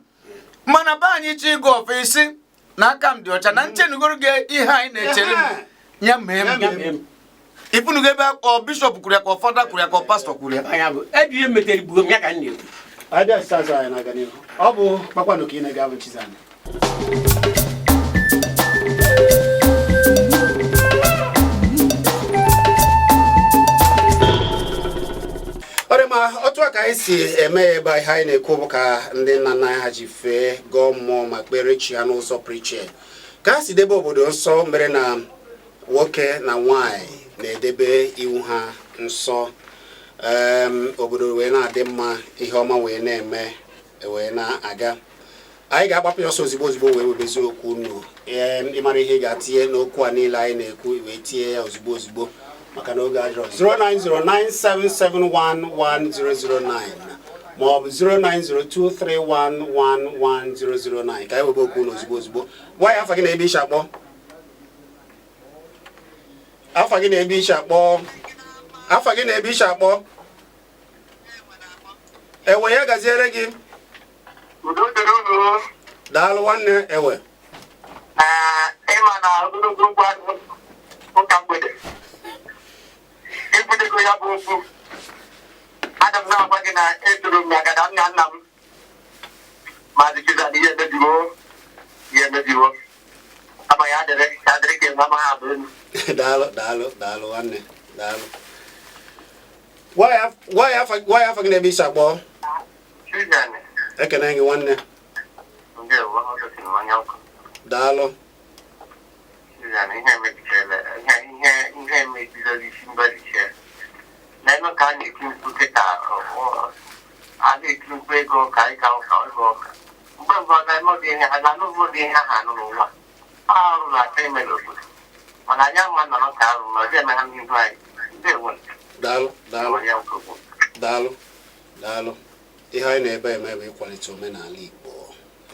B: Mana be anyị chi ịgụ ọfọ isi na aka m dị ọcha na nchenugoro gị ihe anyị na-echere m ya mee m.
C: Ya mee m.
B: Ifunugo ebe ọ bishọp kwuru ya, ka ọ fada kwuru ya, ka ọ pastọ kwuru ya?
C: Anya bụ ebe ihe metere gbuo m ya ka m na-ekwu.
A: Abịa site azụ anyị na-aga n'ihu. Ọ bụ kpakpando ka ị na-aga bụ Chizani. Ọ dị mma, otu a ka anyị si eme ya ebe a. Ihe anyị na-ekwu bụ ka ndị nna nna anyị ha ji fee, gọọ mmụọ ma kpere chi ha n'ụzọ pụrụ iche, ka ha si debe obodo nsọ, mere na nwoke na nwanyị na-edebe iwu ha nsọ. Obodo wee na-adị mma, ihe ọma wee na-eme wee na-aga. Anyị ga-agbapụ ya ọsọ ozigbo ozigbo wee webezi okwu unu. Ee, ịmara ihe ị ga-atinye n'okwu a niile anyị na-ekwu, wee tinye ya ozigbo ozigbo, maka na oge adịrọ. 09097711009 ma ọ bụ 09023111009 ka anyị webe okwu unu ozigbo ozigbo. Gwa ya afa gị na ebe ishi akpọ. Afa gị na ebe ishi akpọ. Afa gị na ebe ishi akpọ. Ewe, ya gaziere gị.
D: Udo dịrị unu.
A: Daalụ nwanne ewe.
D: Ee, ịma na ogologo okwu adịghị ụka mgbede. Ikwudego ya bụ okwu. Aga m na-agwa gị na etoro m na gada nna nna m. Maazị Chizan, ihe emebiwo. Ihe emebiwo. Ama ya adịrị, ya adịrị ka enwe amaghị abụ elu.
A: Daalụ, daalụ, daalụ nwanne, daalụ. Gwa ya afa gị na ebe isi akpọ.
D: Chizan,
A: Ekene gị nwanne.
D: Ndewo, ọzọ si m anya ọkụ.
A: Daalụ.
D: Chizan, ihe emebichara, ihe emebidola isi mgbaziche. N'ebe ka a na-eti mkpu kịta, a na-eti mkpu ego ka anyị ka ụka ego ọka. Mgbe mbụ ọ na-eme ụdị ihe, a na-anụ ụdị ihe ahụ anụ n'ụwa. Arụ na-achọ ime n'obodo. Mana anyị ama nọrọ ka arụ, ma ọ dị eme ha n'ihu anyị. Ndewo.
A: Daalụ, daalụ.
D: Onye nkwukwu.
A: Daalụ, daalụ. Ihe anyị na-ebe eme bụ ịkwalite omenala Igbo,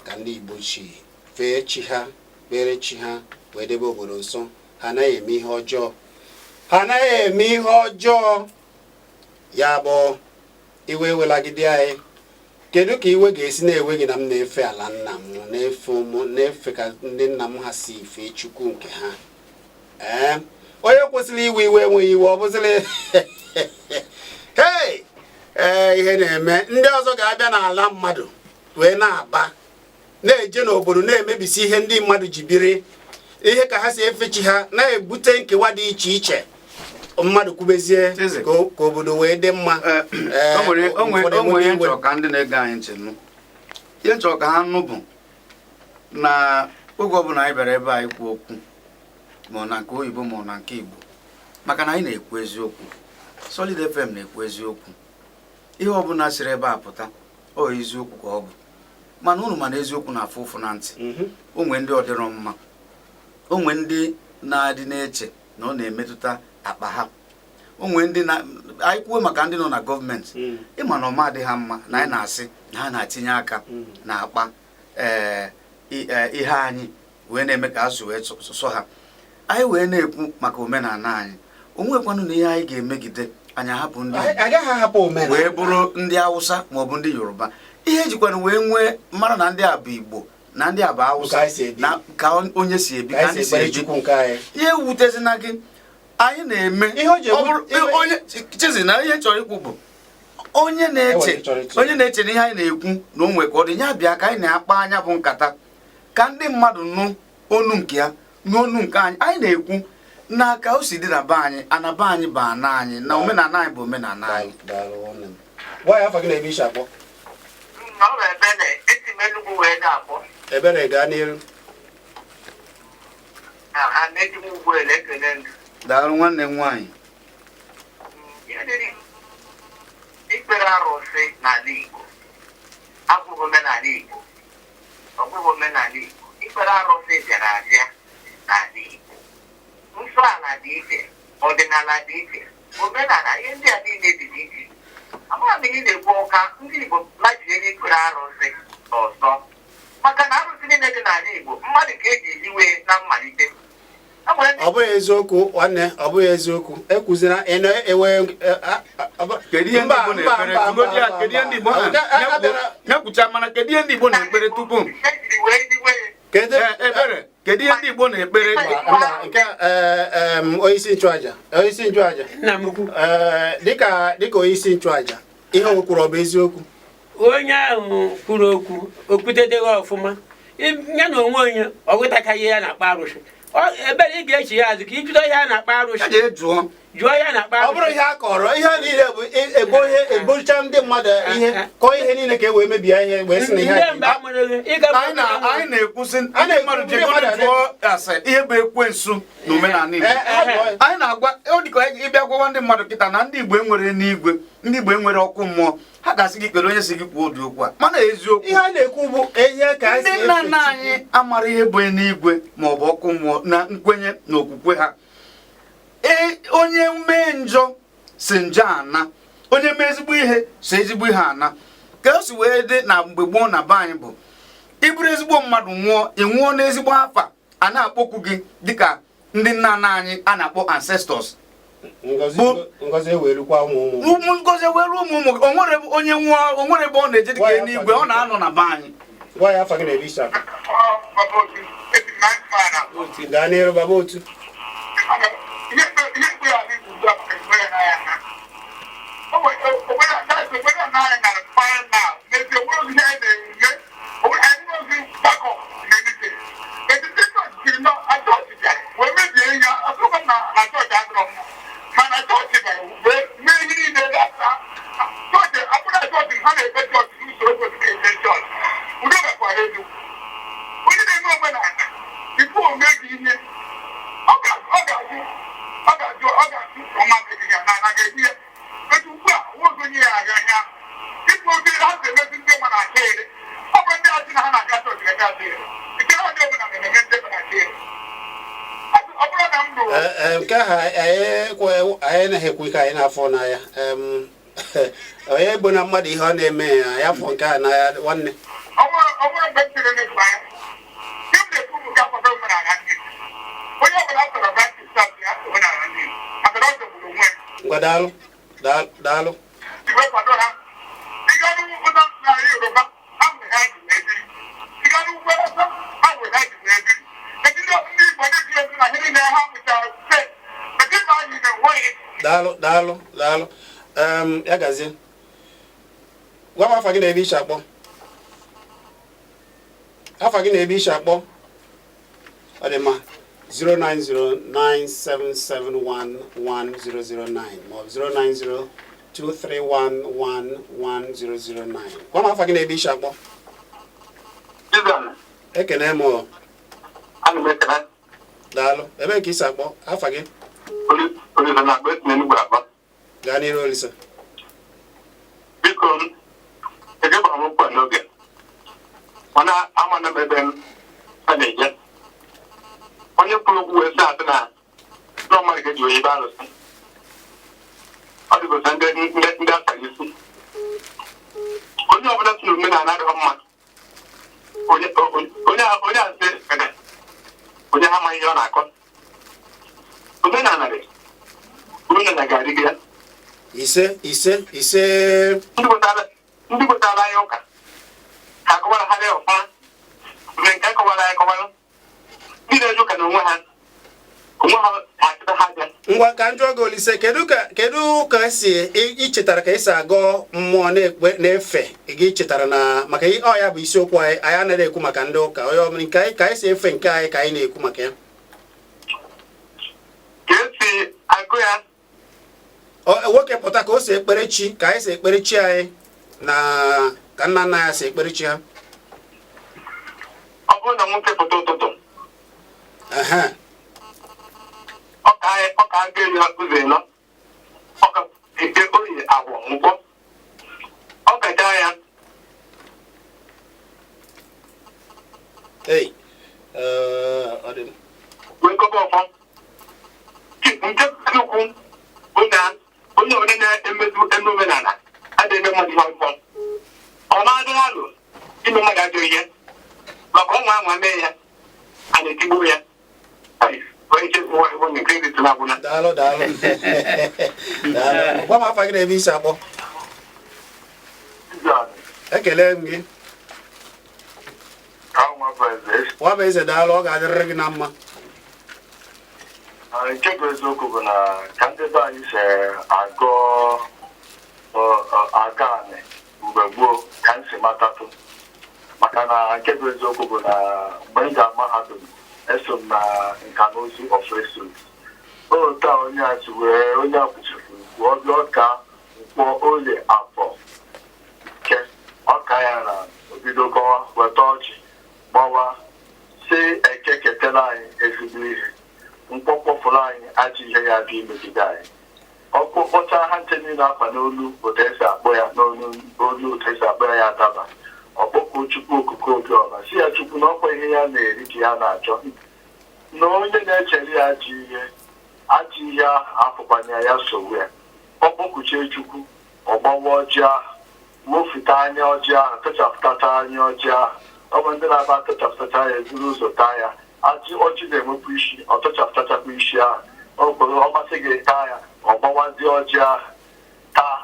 A: ka ndị Igbo chi fee chi ha, kpere chi ha, wee debe obodo nsọ. Ha anaghị eme ihe ọjọọ, ha anaghị eme ihe ọjọọ. Ya bụ, iwe ewelagide anyị. Kedu ka iwe ga-esi na-ewe gị na m na-efe ala nna m, na-efe ụmụ, na-efe ka ndị nna m ha si fee Chukwu nke ha? Ee, onye kwesịrị iwe iwe enweghị iwe, ọ bụzịrị hei. Ee, ihe na-eme, ndị ọzọ ga-abịa n'ala mmadụ wee na-aba, na-eje n'obodo, na-emebisi ihe ndị mmadụ ji biri, ihe ka ha si efe chi ha, na-ebute nkewa dị iche iche. Mmadụ kwubezie
B: Eze.
A: ka obodo wee dị mma. Ee,
B: O nwere
A: ụfọdụ
B: o nwere ihe
A: enweta iwe.
B: nchọ ka ndị na-ege anyị ntị nụ. Ihe nchọ ka ha nụ bụ na oge ọbụla anyị bịara ebe a ikwu okwu, ma ọ na nke oyibo ma ọ na nke Igbo, maka na anyị na-ekwu eziokwu. Solid FM na-ekwu eziokwu. Ihe ọbụla siri ebe a pụta, ọ eziokwu ka ọ bụ. Mana unu mana eziokwu na-afụ ụfụ na ntị. O nwee ndị ọ dịrọ mma, o nwee ndị na-adị na-eche na ọ na-emetụta akpa ha, o nwee ndị na anyị kwuo maka ndị nọ na gọọmenti. Ịma na ọma adị ha mma na anyị na-asị na ha na-atinye aka na akpa ihe anyị wee na-eme ka azụ wee sọ ha. Anyị wee na-ekwu maka omenala anyị. O nwekwanụ na ihe anyị ga-emegide, anyị ahapụ ndị
A: Anyị
B: Igbo
A: agaghị ahapụ omenala
B: wee bụrụ ndị Awụsa maọbụ ndị Yoruba. Ihe ejikwana wee nwee mara na ndị a bụ Igbo na ndị a bụ Awụsa
A: Ka anyị si ebi.
B: na ka onye si ebi
A: ka
B: ka
A: anyị
B: ndị
A: si
B: si
A: ekpere
B: ebi.
A: Chukwu nke anyị.
B: Ihe ewutezina gị, anyị na-eme.
A: Ihe o ji
B: ọ bụrụ onye chizi na ihe chọrọ ikwu bụ onye na-eche
A: Enwere chọrọ ịtụ.
B: onye na-eche na ihe anyị na-ekwu na o nwe ka ọ dị ya, bịa ka anyị na-akpa anya bụ nkata, ka ndị mmadụ nụ onu nke ya nụ onu nke anyị. Anyị na-ekwu na ka o si dị na be anyị, ana be anyị bụ ana anyị, na omenala anyị bụ omenala anyị.
A: Daalụ, nwanne m. Gwa ya afọ gị na ebe isi akpọ.
D: Na ọ bụ Ebere, esi m Enugwu wee na-akpọ.
A: Ebere, gaa n'iru.
D: Na ha na-eji m ụgbọelu ekele ndụ.
B: Daalụ, nwanne m nwaanyị.
D: Ihe dịrị ikpere arụsị n'ala Igbo abụghị omenala Igbo. Ọ bụghị omenala Igbo. Ikpere arụsị bịara abịa n'ala Igbo. Nsọ ala dị iche, ọdịnala dị iche, omenala, ihe ndị a niile dị iche. Amaghị m ihe ị na-ekwu. Ụka ndị Igbo lachie n'ikpere arụsị ọzọ, maka na arụsị niile dị n'ala Igbo, mmadụ ka eji hiwe na mmalite. E nwere ndị
A: Ọ bụghị eziokwu, nwanne, ọ bụghị eziokwu. Ekwuzina ị na-ewe
B: Kedu ihe ndị
A: Mba,
B: Igbo
A: mba,
B: na-ekpere?
A: mba,
B: Tụgodi ya,
A: mba,
B: kedu ihe ndị Igbo
A: mba.
B: Nyakwucha, mana kedu ihe ndị Igbo na-ekpere tupu
D: ejiri wee hiwe?
A: Kedu
B: Ee, Ebere, kedu ihe ndị Igbo na-ekpere?
A: Mba, nke onyeisi nchụaja, onyeisi nchụaja.
C: Nna m ukwu.
A: Ee, dịka onyeisi nchụaja, ihe o kwuru ọ bụ eziokwu?
C: Onye ahụ kwuru okwu okwutedeghị ọfụma. Ya na onwe onye ọ ghọtachaghị ihe a na-akpọ arụsị. Ebere, ị ga-echi ya azụ ka ịjụta ihe a na-akpọ arụsị.
B: Ya jee jụọ.
C: Jụọ ihe a na-akpọ
A: Ọ bụrụ
C: arụsị.
A: ihe a kọrọ, ihe niile bụ ebo ihe ebocha ndị mmadụ, ihe kọọ ihe niile ka e wee mebie ihe, wee sị na ihe
C: Ndị
A: a dị.
C: mba amụrụ gị ịga.
B: Anyị na-ekwusị
A: A
B: ndị
A: na-ekwu
B: mmadụ
A: ndị
B: jegoro
A: mmadụ
B: jụọ ase ihe bụ ekwensu na omenala Igbo.
A: Ee, ee, jụọ.
B: Anyị na-agwa ọ dịka ịbịa gwawa ndị mmadụ kịta na ndị Igbo enwere n'igwe, ndị Igbo enwere ọkụ mmụọ, ha ga-asị gị kpere onye si gị kwuo ụdị okwu a, mana eziokwu.
A: Ihe a na-ekwu bụ ihe ka a si
B: Ndị nna
A: efe
B: nna
A: Chukwu.
B: anyị amara ihe bụ n'igwe ma ọ bụ ọkụ mmụọ na nkwenye na okwukwe ha. Ee, onye mee njọ si njọ ana, onye mee ezigbo ihe si ezigbo ihe ana. Ka o si wee dị na mgbe gboo na be anyị bụ ịbụrụ ezigbo mmadụ nwụọ, ị nwụọ n'ezigbo afa, a na-akpọkwu gị dịka ndị nna nna anyị a na-akpọ ancestors.
A: Ngozi
B: Bụ
A: ngozi ewelukwa ụmụ ụmụ.
B: Ụmụ ngozi were ụmụ ụmụ gị. O nwere ebe onye nwụọ, o nwere ebe ọ na-eje dịka eluigwe, ọ na-anọ na be anyị.
A: Gwa ya afa gị na ebe isi akụ. Gaa n'iru, baba otu.
D: Ihe mkpe ya n'igwe ugbu a maka igwe ya n'anya ha. Obodo na anyị na fine now. N'ezie, onwere ozi anyị na-eme, anyị nwere ozi gbakọ n'etiti. Etiti chọọchị siri na chọọchị bịara wee mebie ihe. Asụkwa na chọọchị adịrọ mma, mana chọọchị bịara wee mee ihe niile ga-asa chọọchị abụna chọọchị ha na-eme chọọchị n'usoro kwesịrị eme chọọchị. Udo gakwara elu. Onye na-eme omenala, tupu o mee gị ihe, ọ ga-ajụ ọ ga-ajụ ọ ga-ajụ ọma gị ya na na ga-eji ya etu ugbu a nwoke onye ya aga anya ịpụ oge ha si emezi ndị mma na-aka ere. Ọ bụ ndị asị na ha na-aga chọọchị ga-aga ere nke ha ndị omenala na-eme ndị mma na-aka ere. Ọ bụrụ na m lụrụ
A: Ee, ee, nke ahụ anyị anaghị ekwu ike anyị na-afọ n'anya. Onye bụ na mmadụ ihe ọ na-eme ya, ya afọ nke a n'anya, nwanne.
D: Ọ bụrụ mgbe m chere n'efu anya, ihe m na-ekwu bụ ka akwado omenala ndị Igbo. Onye ọbụla chọrọ baptist ya omenala ndị Igbo maka na ọ jọgburu onwe ya.
A: Ngwa, daalụ. Daalụ.
D: Iwe kwado ha. Ịga n'ugwu na Yoruba, ha nwere ha ji wee biri. Ịga n'ugwu Awụsa, ha nwere ha ji wee biri. Etu ndị Igbo ndị ji ezi na ihe niile ha mụchara site. Etu na anyị na-enweghị.
A: Daalụ, daalụ, daalụ. Ya gazie. Gwa m afa gị na ebe ishi akpọ. Afa gị na ebe ishi akpọ. Ọ dị mma. 09097711009 maọbụ 09023111009. Gwa m afa gị na ebe ishi akpọ.
D: Jizọn,
A: Ekene m o.
D: ana m ekele.
A: Daalụ. Ebee ka isi akpọ? Afa gị?
D: Olise na-akpọ esi n'Enugwu akpọ.
A: Gaa n'iru, Olise.
D: Biko, ejekwara m okwu a n'oge. Mana amana m ebe m a na-eje. Onye kwuru okwu wee sị asị na na mmadụ ga-eji oyibo arụsị. Ọ dịgosa ndị asara isi. Onye ọbụla si na omenala adịghị mma. Onye asị ede, onye ha amaghị ihe ọ na-akọ. Omenala dị. Omenala ga-adịgide.
A: Ise, ise, ise.
D: Ndị wetara anyị ụka ha akọwara ha ya ọfụma mgbe nke kọwara anyị kọwara ndị na-eje ụka na onwe ha onwe ha ha achịta ha bịa.
A: Ngwa, ka m jụọ gị, Olise, kedu ka esi ị chetara ka esi agọ mmụọ na-ekpe na-efe gị chetara na maka ọ ya bụ isiokwu anyị. Anyị anaghị ekwu maka ndị ụka onye ọbụla nke anyị, ka anyị si efe nke anyị ka anyị na-ekwu maka ya.
D: Ka esi agụ ya?
A: Nwoke pụta ka o si ekpere chi, ka anyị si ekpere chi anyị na ka nna nna ya si ekpere chi ha.
D: Ọ bụrụ na nwoke pụta ụtụtụ, ọka aga eri ụzọ ịnọ, ọka eke, oye, agwọ, nkwọ, ọ kacha ya.
A: Ei, ọ dị
D: Wee gọba ọfọ. Nke ukwu bụ na onye ọbụla na-emezu eme omenala adịghị eme mmadụ ihe ọjọọ. Ọ na-adịghị alụ ime mmadụ ajọ ihe maka ọnwa anwa mee ya, a na-etigbu ya. Ai, onye nwa onye credit na-agwụna.
A: Daalụ, daalụ, daalụ. Gwa m afa gị na ebe isi akpọ. Ekele m gị. Nwa bụ eze, daalụ. Ọ ga-adịrịrị gị na mma.
D: Nke bụ eziokwu bụ na ka ndị be anyị si agọ aga anị mgbe gboo ka m si matatụ, maka na nke bụ eziokwu bụ na mgbe m ga mahadum, eso m na nka na ụzụ of ESUT. Otu a onye a si wee onye a kwuchifuru kwuo ọbịa ọka nkwọ, oye, afọ ke ọka ya na obido gọwa, weta ọjị gbawa, si eke ketara anyị ezigbo ihe, mkpọkpọfụrụ anyị ajọ ihe ya dị imegide anyị. Ọkụ kpọchaa ha nche niile akpa n'olu, otu esi akpọ ya n'olu olu, otu esi akpọ ya ya adaba. Ọkpọkụ Chukwu Okuke Obiọma, si ya Chukwu na ọkwa ihe ya na-eri ka ya na-achọ, na onye na-echere ya ajọ ihe, ajọ ihe ahụ afụkwanye ya sogbu ya. Ọkpọkuchie Chukwu, ọgbawa ọjị ahụ, wofute anya ọjị ahụ, tụchapụtacha anya ọjị ahụ. Ọ bụ ndị na-aba tụchapụtacha ya, ezuru ụzọ taa ya. Ajị ọjị na-enwekwa isi, ọ tụchapụtachakwa isi ahụ. Ọ kwere ọ masị gị taa ya, ọ gbawazie ọjị ahụ taa.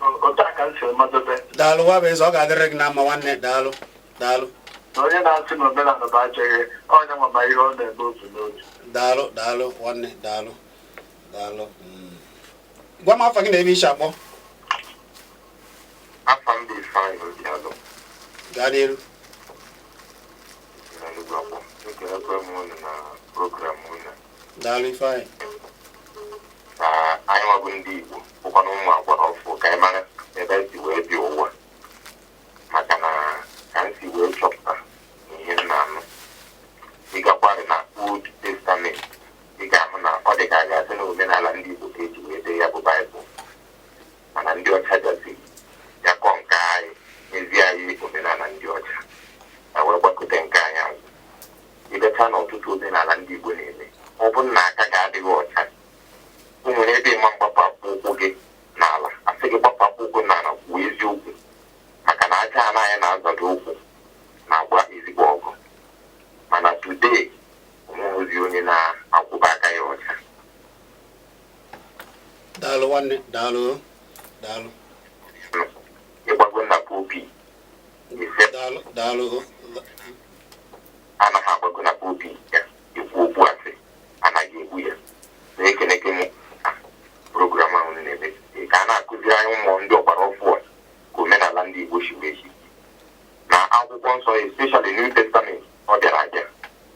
D: Otu a ka m siri madobe.
A: Daalụ, nwa bụ eze. Ọ ga-adịrị gị na mma, nwanne. Daalụ, daalụ.
D: Na onye na-asị na omenala bụ ajọ ihe, onye nwa ma ihe ọ na-eme otu n'otu.
A: Daalụ, daalụ, nwanne. Daalụ, daalụ. Gwa m afa gị na ebe isi akpọ.
D: Afa m bụ Ifeanyị Obialụ.
A: Gaa n'iru.
D: Na Enugwu akpọ. Ekelekwa m unu na program unu.
A: Daalụ, Ifeanyị.
D: Na anyị nwabụ ndị Igbo bụkwana ụmụ agbara ọfụ, ka anyị mara ebe anyị si wee bịa ụwa, maka na ka m si wee chọpụta na ihe m na-anụ ịgakwarị na Old Testament, ị ga-ahụ na ọ dị ka a ga-asị na omenala ndị Igbo ka eji wee dee ya bụ Baịbụl, mana ndị ọcha bịazi ya kọọ nke anyị, mezie anyị omenala ndị ọcha na wee gbakọta nke anyị azụ. Ịbịacha n'ọtụtụ omenala ndị Igbo na-eme, ọ bụrụ na aka ga-adịghị ọcha, o nwere ebe ịma mgbapụ akpụ ụkwụ gị n'ala, asị gị gbapụ akpụ ụkwụ n'ala, kwuo eziokwu, maka na aja anaghị na-azọdo ụkwụ na-agba ezigbo ọgụ. Mana today, onweghịzi onye na-akwụba aka ya ọcha.
A: Daalụ. Daalụ nwanne, daalụ, daalụ.
D: Ịgbago na pulpit ise.
A: Daalụ, daalụ.
D: Anaghị agbago na pulpit ya ekwu okwu asị, anaghị egbu ya. Na-ekene gị m program ahụ na-eme ka a na-akụziri anyị ụmụ ndị ọgbara ọfụ a ka omenala ndị Igbo si wee si na akwụkwọ nsọ, especially New Testament. Ọ bịara abịa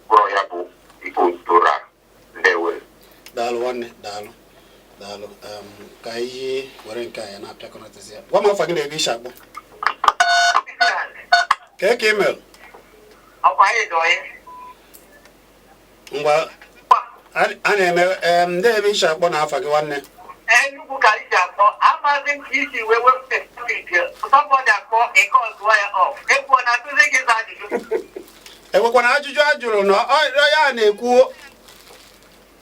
D: bụrụ ya bụ ike otuto ra. Ndewo.
A: Daalụ nwanne, daalụ, daalụ. Ka anyị were nke a ya na-apịakọnatazi ya. Gwa m afa gị na ebe isi akpọ. Kee ka email?
D: Ọkwa anyị dọọ.
A: Ngwa, a na-eme ndị ebe isi akpọ na afa gị, nwanne.
D: Enugwu ka anyị si akpọ. Amaghị m ka isi wee wepụta topic somebody akpọ nke ọzụwa ya off. Egwu ọ na-atụzi gị ịza ajụjụ?
A: Enwekwana ajụjụ a jụrụ na ya na-ekwu.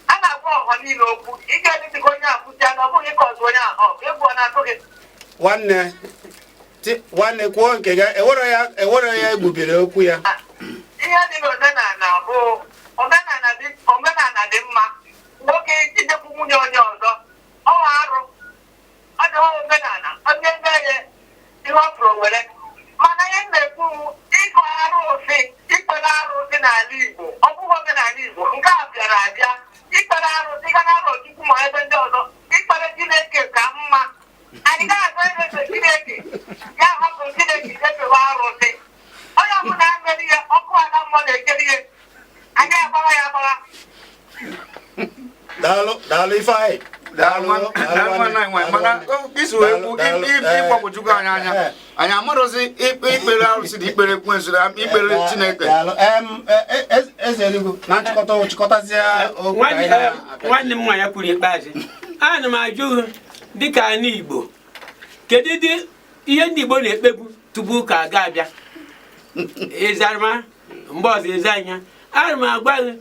D: A na-agwa ọha niile okwu. Ị ga-edịka onye akwụcha na ọ bụghị ka ọzụ onye ahụ off. Egwu ọ na-atụ gị?
A: Nwanne, nwanne, kwuo nke gị. Ewere ya, ewere ya, egbubiri okwu ya.
D: Ihe dị n'omenala bụ omenala dị, omenala dị mma. Nwoke ijekwu nwunye onye ọzọ, ọ arụ, ọ dị omenala onye mee ya ihe ọ pụrụ were. Mana ihe m na-ekwu, ịgụ arụsị, ikpere arụsị n'ala Igbo, ọ bụghị omenala Igbo. Nke a bịara abịa. Ikpere arụsị ga na arọ Chukwu ma ebe ndị ọzọ, ikpere Chineke ka mma. Anyị gaghị agụ efe Chineke ya hapụ Chineke efewe arụsị. Onye ọbụla mere ihe, ọkụ ala mmụọ na-ekeri ihe. Anyị agbagha ya agbagha.
A: Daalụ, daalụ Ifeanyị.
B: Daalụ nwanne anyị nwaanyị. Mana isi wee kwu ịgbagwojugo anyị anya. Anyị amarọzi ikpere arụsị na ikpere ekwensu na ikpere Chineke.
A: Daalụ. Eze Eluigwe, na nchịkọta, chịkọtazie okwu ka anyị na-apịa.
C: Nwanne m nwaanyị kwuru ikpeazụ, ana m ajụ gị, dịka anyị Igbo, kedu dị ihe ndị Igbo na-ekpebu tupu ụka aga abịa? Ịzarama mgbe ọzọ eze anya. Ana m agwa gị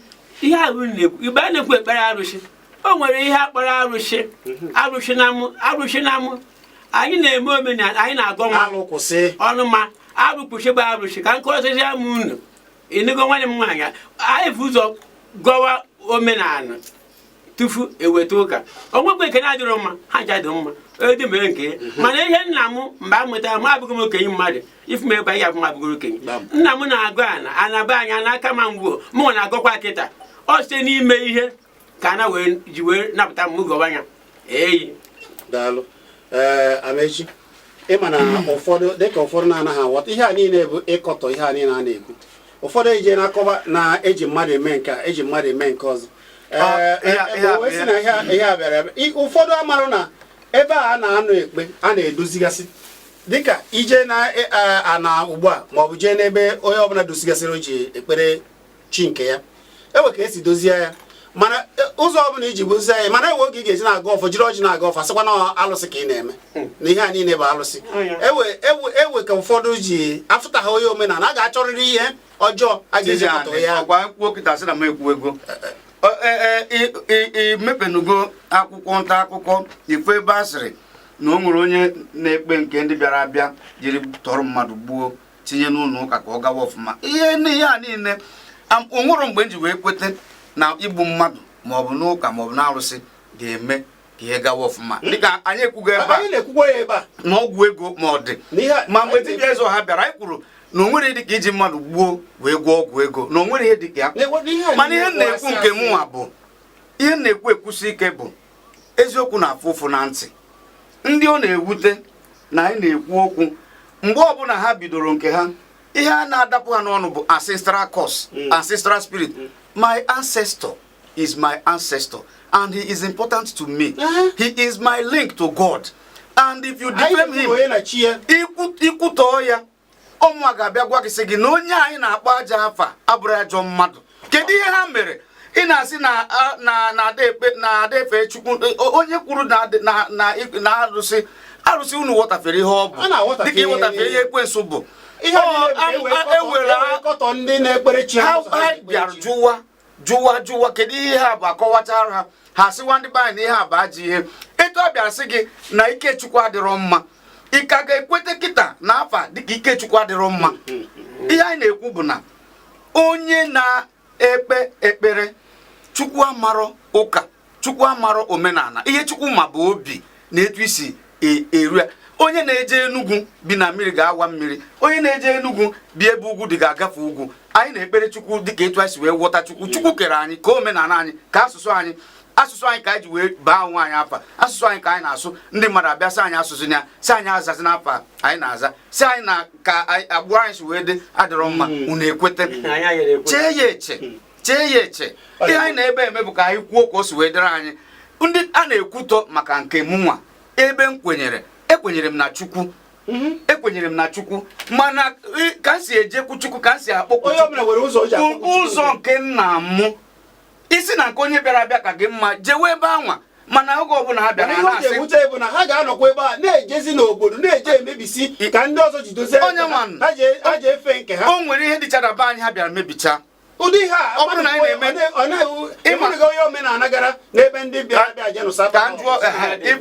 C: ihe ahụ na-ekwu. Igbo a na-ekwu ekpere arụsị, o nwere ihe akpọrọ arụsị, arụsị na mụ, arụsị na mụ. Anyị na-eme omenala, anyị na-agọ nwa.
A: Alụ kwụsị.
C: Ọnụ ma arụ kwụsị bụ arụsị ka nkọzizi m unu. Ịnụgo nwanne m nwaanyị? Anyị bụ ụzọ gọwa omenala tufu eweta ụka. Onwekwe nke na-adịrọ mma, ha ncha dị mma, edi mere nke ya. Mana ihe nna m mgbe a mụtara m, abụghị m okenye mmadụ ifu m ebe anyị abụ m abụghị okenye.
A: Gbam.
C: Nna m na-agụ ana anaba anya n'aka ma ngwuo mụ nwa na-agọkwa kịta. Ọ site n'ime ihe ka ana wee ji wee napụta m gọwa ya eyi.
A: Daalụ. Ee, Amechi, ịma na ụfọdụ, dịka ụfọdụ na-anaghị aghọta ihe a niile bụ ịkọtọ ihe a niile a na-ekwu. Ụfọdụ eje na-akọba na eji mmadụ eme nke a, eji mmadụ eme nke ọzọ. Ee,
B: ihe
A: o wee sị na ihe a bịara ebe ụfọdụ amarụ na ebe a na-anọ ekpe a na-edozigasị, dịka ije na ana ugbu a, maọbụ jee n'ebe onye ọbụla dozigasịrị o ji ekpere chi nke ya, ewe ka esi dozie ya. Mana ụzọ ọbụla iji dozie ya, mana ewe oge ị ga-eji na-aga ọfọ, jiri ọjị na-aga ọfọ, asịkwa na alụsị ka ị na-eme, na ihe a niile bụ alụsị. Ewe ewe ewe ka ụfọdụ ji afụta ha onye omenala a ga-achọrịrị ihe ọjọọ a ga-eji kọtọ ya.
B: Ọkwa kwuo kịta sị na m ekwu ego. Imepenugo akwụkwọ nta akụkọ ife ebe a sịrị na o nwere onye na-ekpe nke ndị bịara abịa jiri tọrọ mmadụ gbuo tinye n'ụlọ ụka ka ọ gawa ọfụma. Ihe n'ihe a niile o nwere mgbe m ji wee kwete na igbu mmadụ maọbụ n'ụka maọbụ n'arụsị ga-eme ka ihe gawa ọfụma, dịka anyị ekwugo ebe a.
A: Anyị na-ekwukwa ya ebe a.
B: Na ọgwụ ego ma ọ dị
A: Na
B: ma mgbe dibịa eze ọha bịara, anyị kwuru na o nwere dịka iji mmadụ gbuo wee gwọọ ọgwụ ego, na o nwere ihe dịka ya.
A: N'ihe a
B: Mana ihe m
A: niile
B: na-ekwu
A: bụ
B: nke
A: asị.
B: mụnwa bụ ihe m na-ekwu ekwusi ike bụ eziokwu na-afụ ụfụ na ntị ndị ọ na-ewute na anyị na-ekwu okwu. Mgbe ọbụla ha bidoro nke ha, ihe a na-adapụ ha n'ọnụ bụ ancestral curse, ancestral spirit. My ancestor is my ancestor and he is important to me. He is my link to God, and if you
A: Anyị
B: defame him,
A: kwuru onye na chi ya.
B: Ikwutọọ ya, ọmụa ga-abịa gwa gị sị gị na onye anyị na-akpọ aja afa abụrụ ajọ mmadụ. Kedu ihe ha mere ị na-asị na na na ada ekpe na ada efe Chukwu? Onye kwuru na na na na arụsị, arụsị unu ghọtafere ihe ọ bụ.
A: A na-aghọtafe.
B: Dịka ịghọtafere ihe ekwensu bụ.
A: Ihe
B: Ọ,
A: niile bụ ka e wee
B: ewere
A: e wee kọtọ ndị na-ekpere chi
B: ha
A: ụzọ ha
B: ha
A: ji ekpere
B: bịara
A: chi.
B: Jụwa jụwa jụwa kedu ihe ha bụ, akọwachara ha, ha sịwa ndị be anyị na ihe a bụ ajọ ihe. Etu a bịara sị gị na Ikechukwu adịrọ mma, ị ka ga-ekwete kịta na afa dịka Ikechukwu adịrọ mma? Ihe anyị na-ekwu bụ na onye na-ekpe ekpere, Chukwu amarọ ụka, Chukwu amarọ omenala. Ihe Chukwu ma bụ obi. Na etu isi eru ya, onye na-eje Enugwu bi na mmiri ga-awa mmiri, onye na-eje Enugwu bi ebe ugwu dị ga-agafe ugwu. Anyị na-ekpere Chukwu dịka etu anyị si wee ghọta Chukwu. Chukwu kere anyị ka omenala anyị, ka asụsụ anyị, asụsụ anyị ka anyị ji wee baa onwe anyị afa. Asụsụ anyị ka anyị na-asụ. Ndị mmadụ abịa sị anyị asụsụ ya, sị anyị azazi n'afa anyị na-aza, sị anyị na ka agbụrụ anyị si wee dị adịrọ mma. Unu ekwete?
C: Anyị anyere ekwe.
B: Chee ya eche, chee ya eche. Ihe anyị na-ebe eme bụ ka anyị kwuo ka o si wee dịrị anyị. Ndị a na-ekwutọ maka nke mụnwa, ebe m kwenyere, ekwenyere m na Chukwu, ekwenyere m na Chukwu, mana ka m si ejekwu Chukwu, ka m si akpọkwu
A: Onye ọbụla nwere ụzọ o ji akpọkwu Chukwu.
B: Ụzọ nke nna mụ isi na nke onye bịara abịa ka gị mma, jewe ebe anwa, mana oge ọbụla ha bịara
A: Mana ihe
B: ha
A: o ji
B: na-asị
A: ewute bụ na ha ga-anọkwa ebe a na-ejezi n'obodo na-eje emebisi ka ndị ọzọ ji dozie.
B: Onye nwanụ.
A: Ha ji efe nke ha.
B: O nwere ihe dịcha na be anyị ha bịara mebicha.
A: Ụdị ihe a
B: Ọ bụrụ na anyị na-eme-
A: ọ naghị ịmụrụga onye omenala gara n'ebe ndị bịara bịa je nụsa.
B: Ka m jụọ, ehe,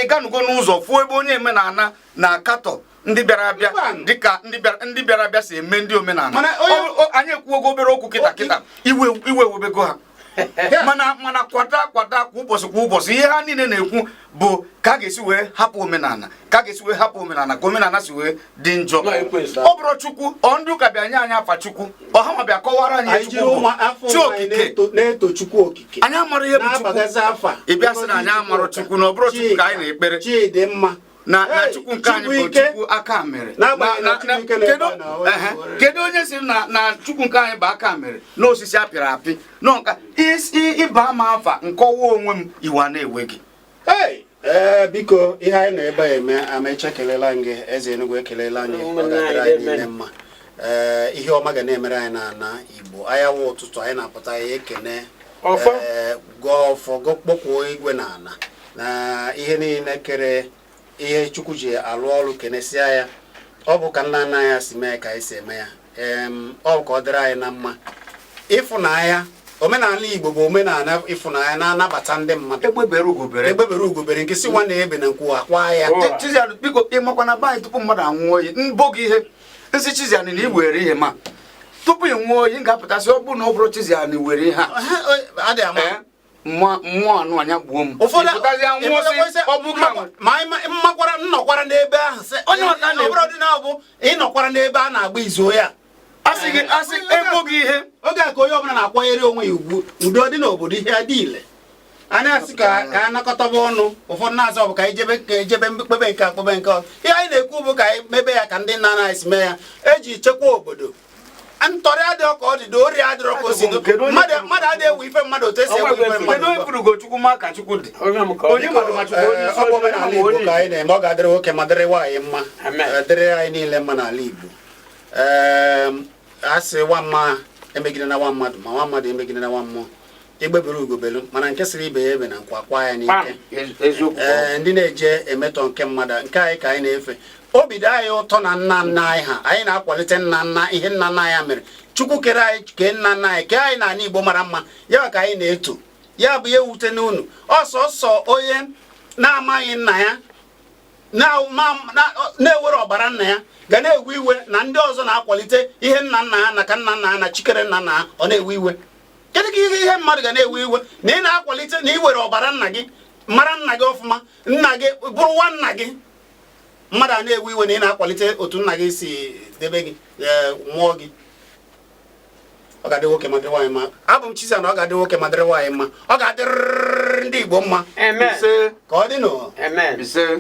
B: ịganugo n'ụzọ fụọ ebe onye omenala na-akatọ ndị bịara abịa
A: Mba.
B: dịka ndị bịara abịa si eme ndị omenala?
A: Mana onye-
B: Anyị ekwuogo obere okwu kịta kịta, iwe iwe webego ha. Mana kwada kwada, kwa ụbọchị kwa ụbọchị, ihe ha niile na-ekwu bụ ka a ga-esi wee hapụ omenala, ka a ga-esi wee hapụ omenala, ka omenala si wee dị njọ.
C: Nọ ekwensu.
B: Ọ bụrụ Chukwu, ọ ndị ụka bịa nye anyị afa Chukwu, ọha ma bịa kọwara anyị
A: Anyị jiri
B: Chukwu
A: ụmụ
B: bụ
A: afọ
B: Chi
A: ụmụ anyị
B: okike.
A: na-eto Chukwu okike.
B: Anyị amara ihe bụ Chukwu.
A: Na-abagazi afa.
B: Ị bịa sị na anyị amarọ Chukwu, na ọ bụrụ Chukwu ka anyị na-ekpere.
A: Chidi mma.
B: Na
A: Hey,
B: Chukwu nke anyị bụ
A: Chibuike.
B: Chukwu aka mere.
A: N'agbanyeghị na Chibuike na-ebe a na onye Igbo.
B: Kedu onye si na Chukwu nke anyị bụ aka mere na osisi apịrị apị nọ nka isi ịba ama afa nkọwa onwe m, iwe a na-ewe gị?
A: Hey! Ee, biko, ihe anyị nọ ebe a eme, Amaechi, ekelela m gị. Eze Enugwu, ekelela anyị. Ọ
C: Ụmụnne
A: ga-adịrị
C: anyị
A: anyị niile
C: na-eme.
A: mma. Ee, ihe ọma ga na-emere anyị n'ala Igbo. Anya wụ ụtụtụ anyị na-apụta ya ekene.
C: Ọfọ.
A: Ee, gọọ ọfọ, gọ kpọkwuo igwe na ala na ihe niile kere ihe Chukwu ji alụ ọrụ, kenesịa ya. Ọ bụ ka nna nna anyị si mee ka anyị si eme ya. Ọ bụ ka ọ dịrị anyị na mma. Ịfụnanya, omenala Igbo bụ omenala ịfụnanya na-anabata ndị mmadụ.
B: Egbe bere ugo bere.
A: Egbe bere ugo bere, nke si nwanne ya ebe na nkwu akwa ya.
C: Oh.
B: Chizianụ, biko, ịmakwa na be anyị, tupu mmadụ anwụọ oyi mbọ gị ihe nsị Chizianụ na i were ihe, ma tupu ị nwụọ oyi m ga-apụtasị, ọ bụrụ na ọ bụrụ Chizianụ were ihe a,
A: Adị ama.
B: Ee, mmụọ mmụọ anụ anya gbuo m.
A: Ụfọdụ
B: Ịpụtazi anwụọ sị, ọ bụ ka
A: ma anyị mmakwara nnọkwara n'ebe ahụ sị
B: Onye maka
A: ọ bụrụ dị na ọ bụ ịnọkwara n'ebe a na-agba izu ya.
B: Asị gị, asị ebo gị ihe.
A: Oge a ka onye ọbụla na-akwanyere onwe ya ugwu, udo dị n'obodo, ihe dị ile. A na-asị ka a nakọtaba ọnụ. Ụfọdụ na-azọ ọ bụ ka anyị jebe, ka ejebe mkpebe nke a, kpebe nke ọzọ. Ihe anyị na-ekwu bụ ka anyị mebe ya ka ndị nna nna anyị si mee ya, eji chekwa obodo. Ntọrị adịrọ ka ọ dị, ori adịrọ ka o si dị.
B: Kedu onye
A: Mmadụ adịghị ewe ife mmadụ otu esi ewe ife
B: Kedu
A: mmadụ.
B: onye kwuru Ugochukwu ma ka Chukwu dị?
C: Onye m ka ọ
B: Onye
C: dị.
B: mmadụ ma Chukwu onye
A: Ee,
B: isi
A: ọ bụ
B: ojii,
A: omenala
B: ma
A: Igbo
C: onye
A: ka anyị na-eme. Ọ ga-adịrị nwoke ma dịrị nwaanyị mma.
C: Amen.
A: Ee, dịrị anyị niile mma n'ala Igbo. Ee, a sị nwa mma emegide na nwa mmadụ, ma nwa mmadụ emegide na nwa mmụọ. Egbebere ugobelu, mana nke sịrị ibe ya ebe na nkwa kwa ya n'ike.
C: Eziokwu.
A: Ee, ndị na-eje emetọ nke mmadụ, nke anyị ka anyị na-efe. Obi dị anyị ụtọ na nna nna anyị ha, anyị na-akwalite nna nna, ihe nna nna anyị mere. Chukwu kere anyị, kee nna nna anyị, kee anyị n'ala Igbo mara mma ya ka anyị na-eto ya. Bụ ihe wute n'unu ọsọsọ onye na-amaghị nna ya, na-ewere ọbara nna ya ga na-ewe iwe na ndị ọzọ na-akwalite ihe nna nna ha na ka nna nna ha na chikere nna nna ha. Ọ na-ewe iwe. Kedu ka ihe mmadụ ga na-ewe iwe na ị na-akwalite na ị were ọbara nna gị, mara nna gị ọfụma, nna gị bụrụ nwa nna gị, mmadụ a na-ewe iwe na ị na-akwalite otu nna gị si debe gị, ee, mụọ gị? Ọ ga-adị nwoke ma dịrị nwaanyị mma. Abụ m Chiza na ọ ga-adị nwoke ma dịrị nwaanyị mma. Ọ ga-adịrịrị ndị Igbo mma.
C: Amen.
B: Ise.
A: Ka ọ dị nụ.
C: Amen.
B: Ise.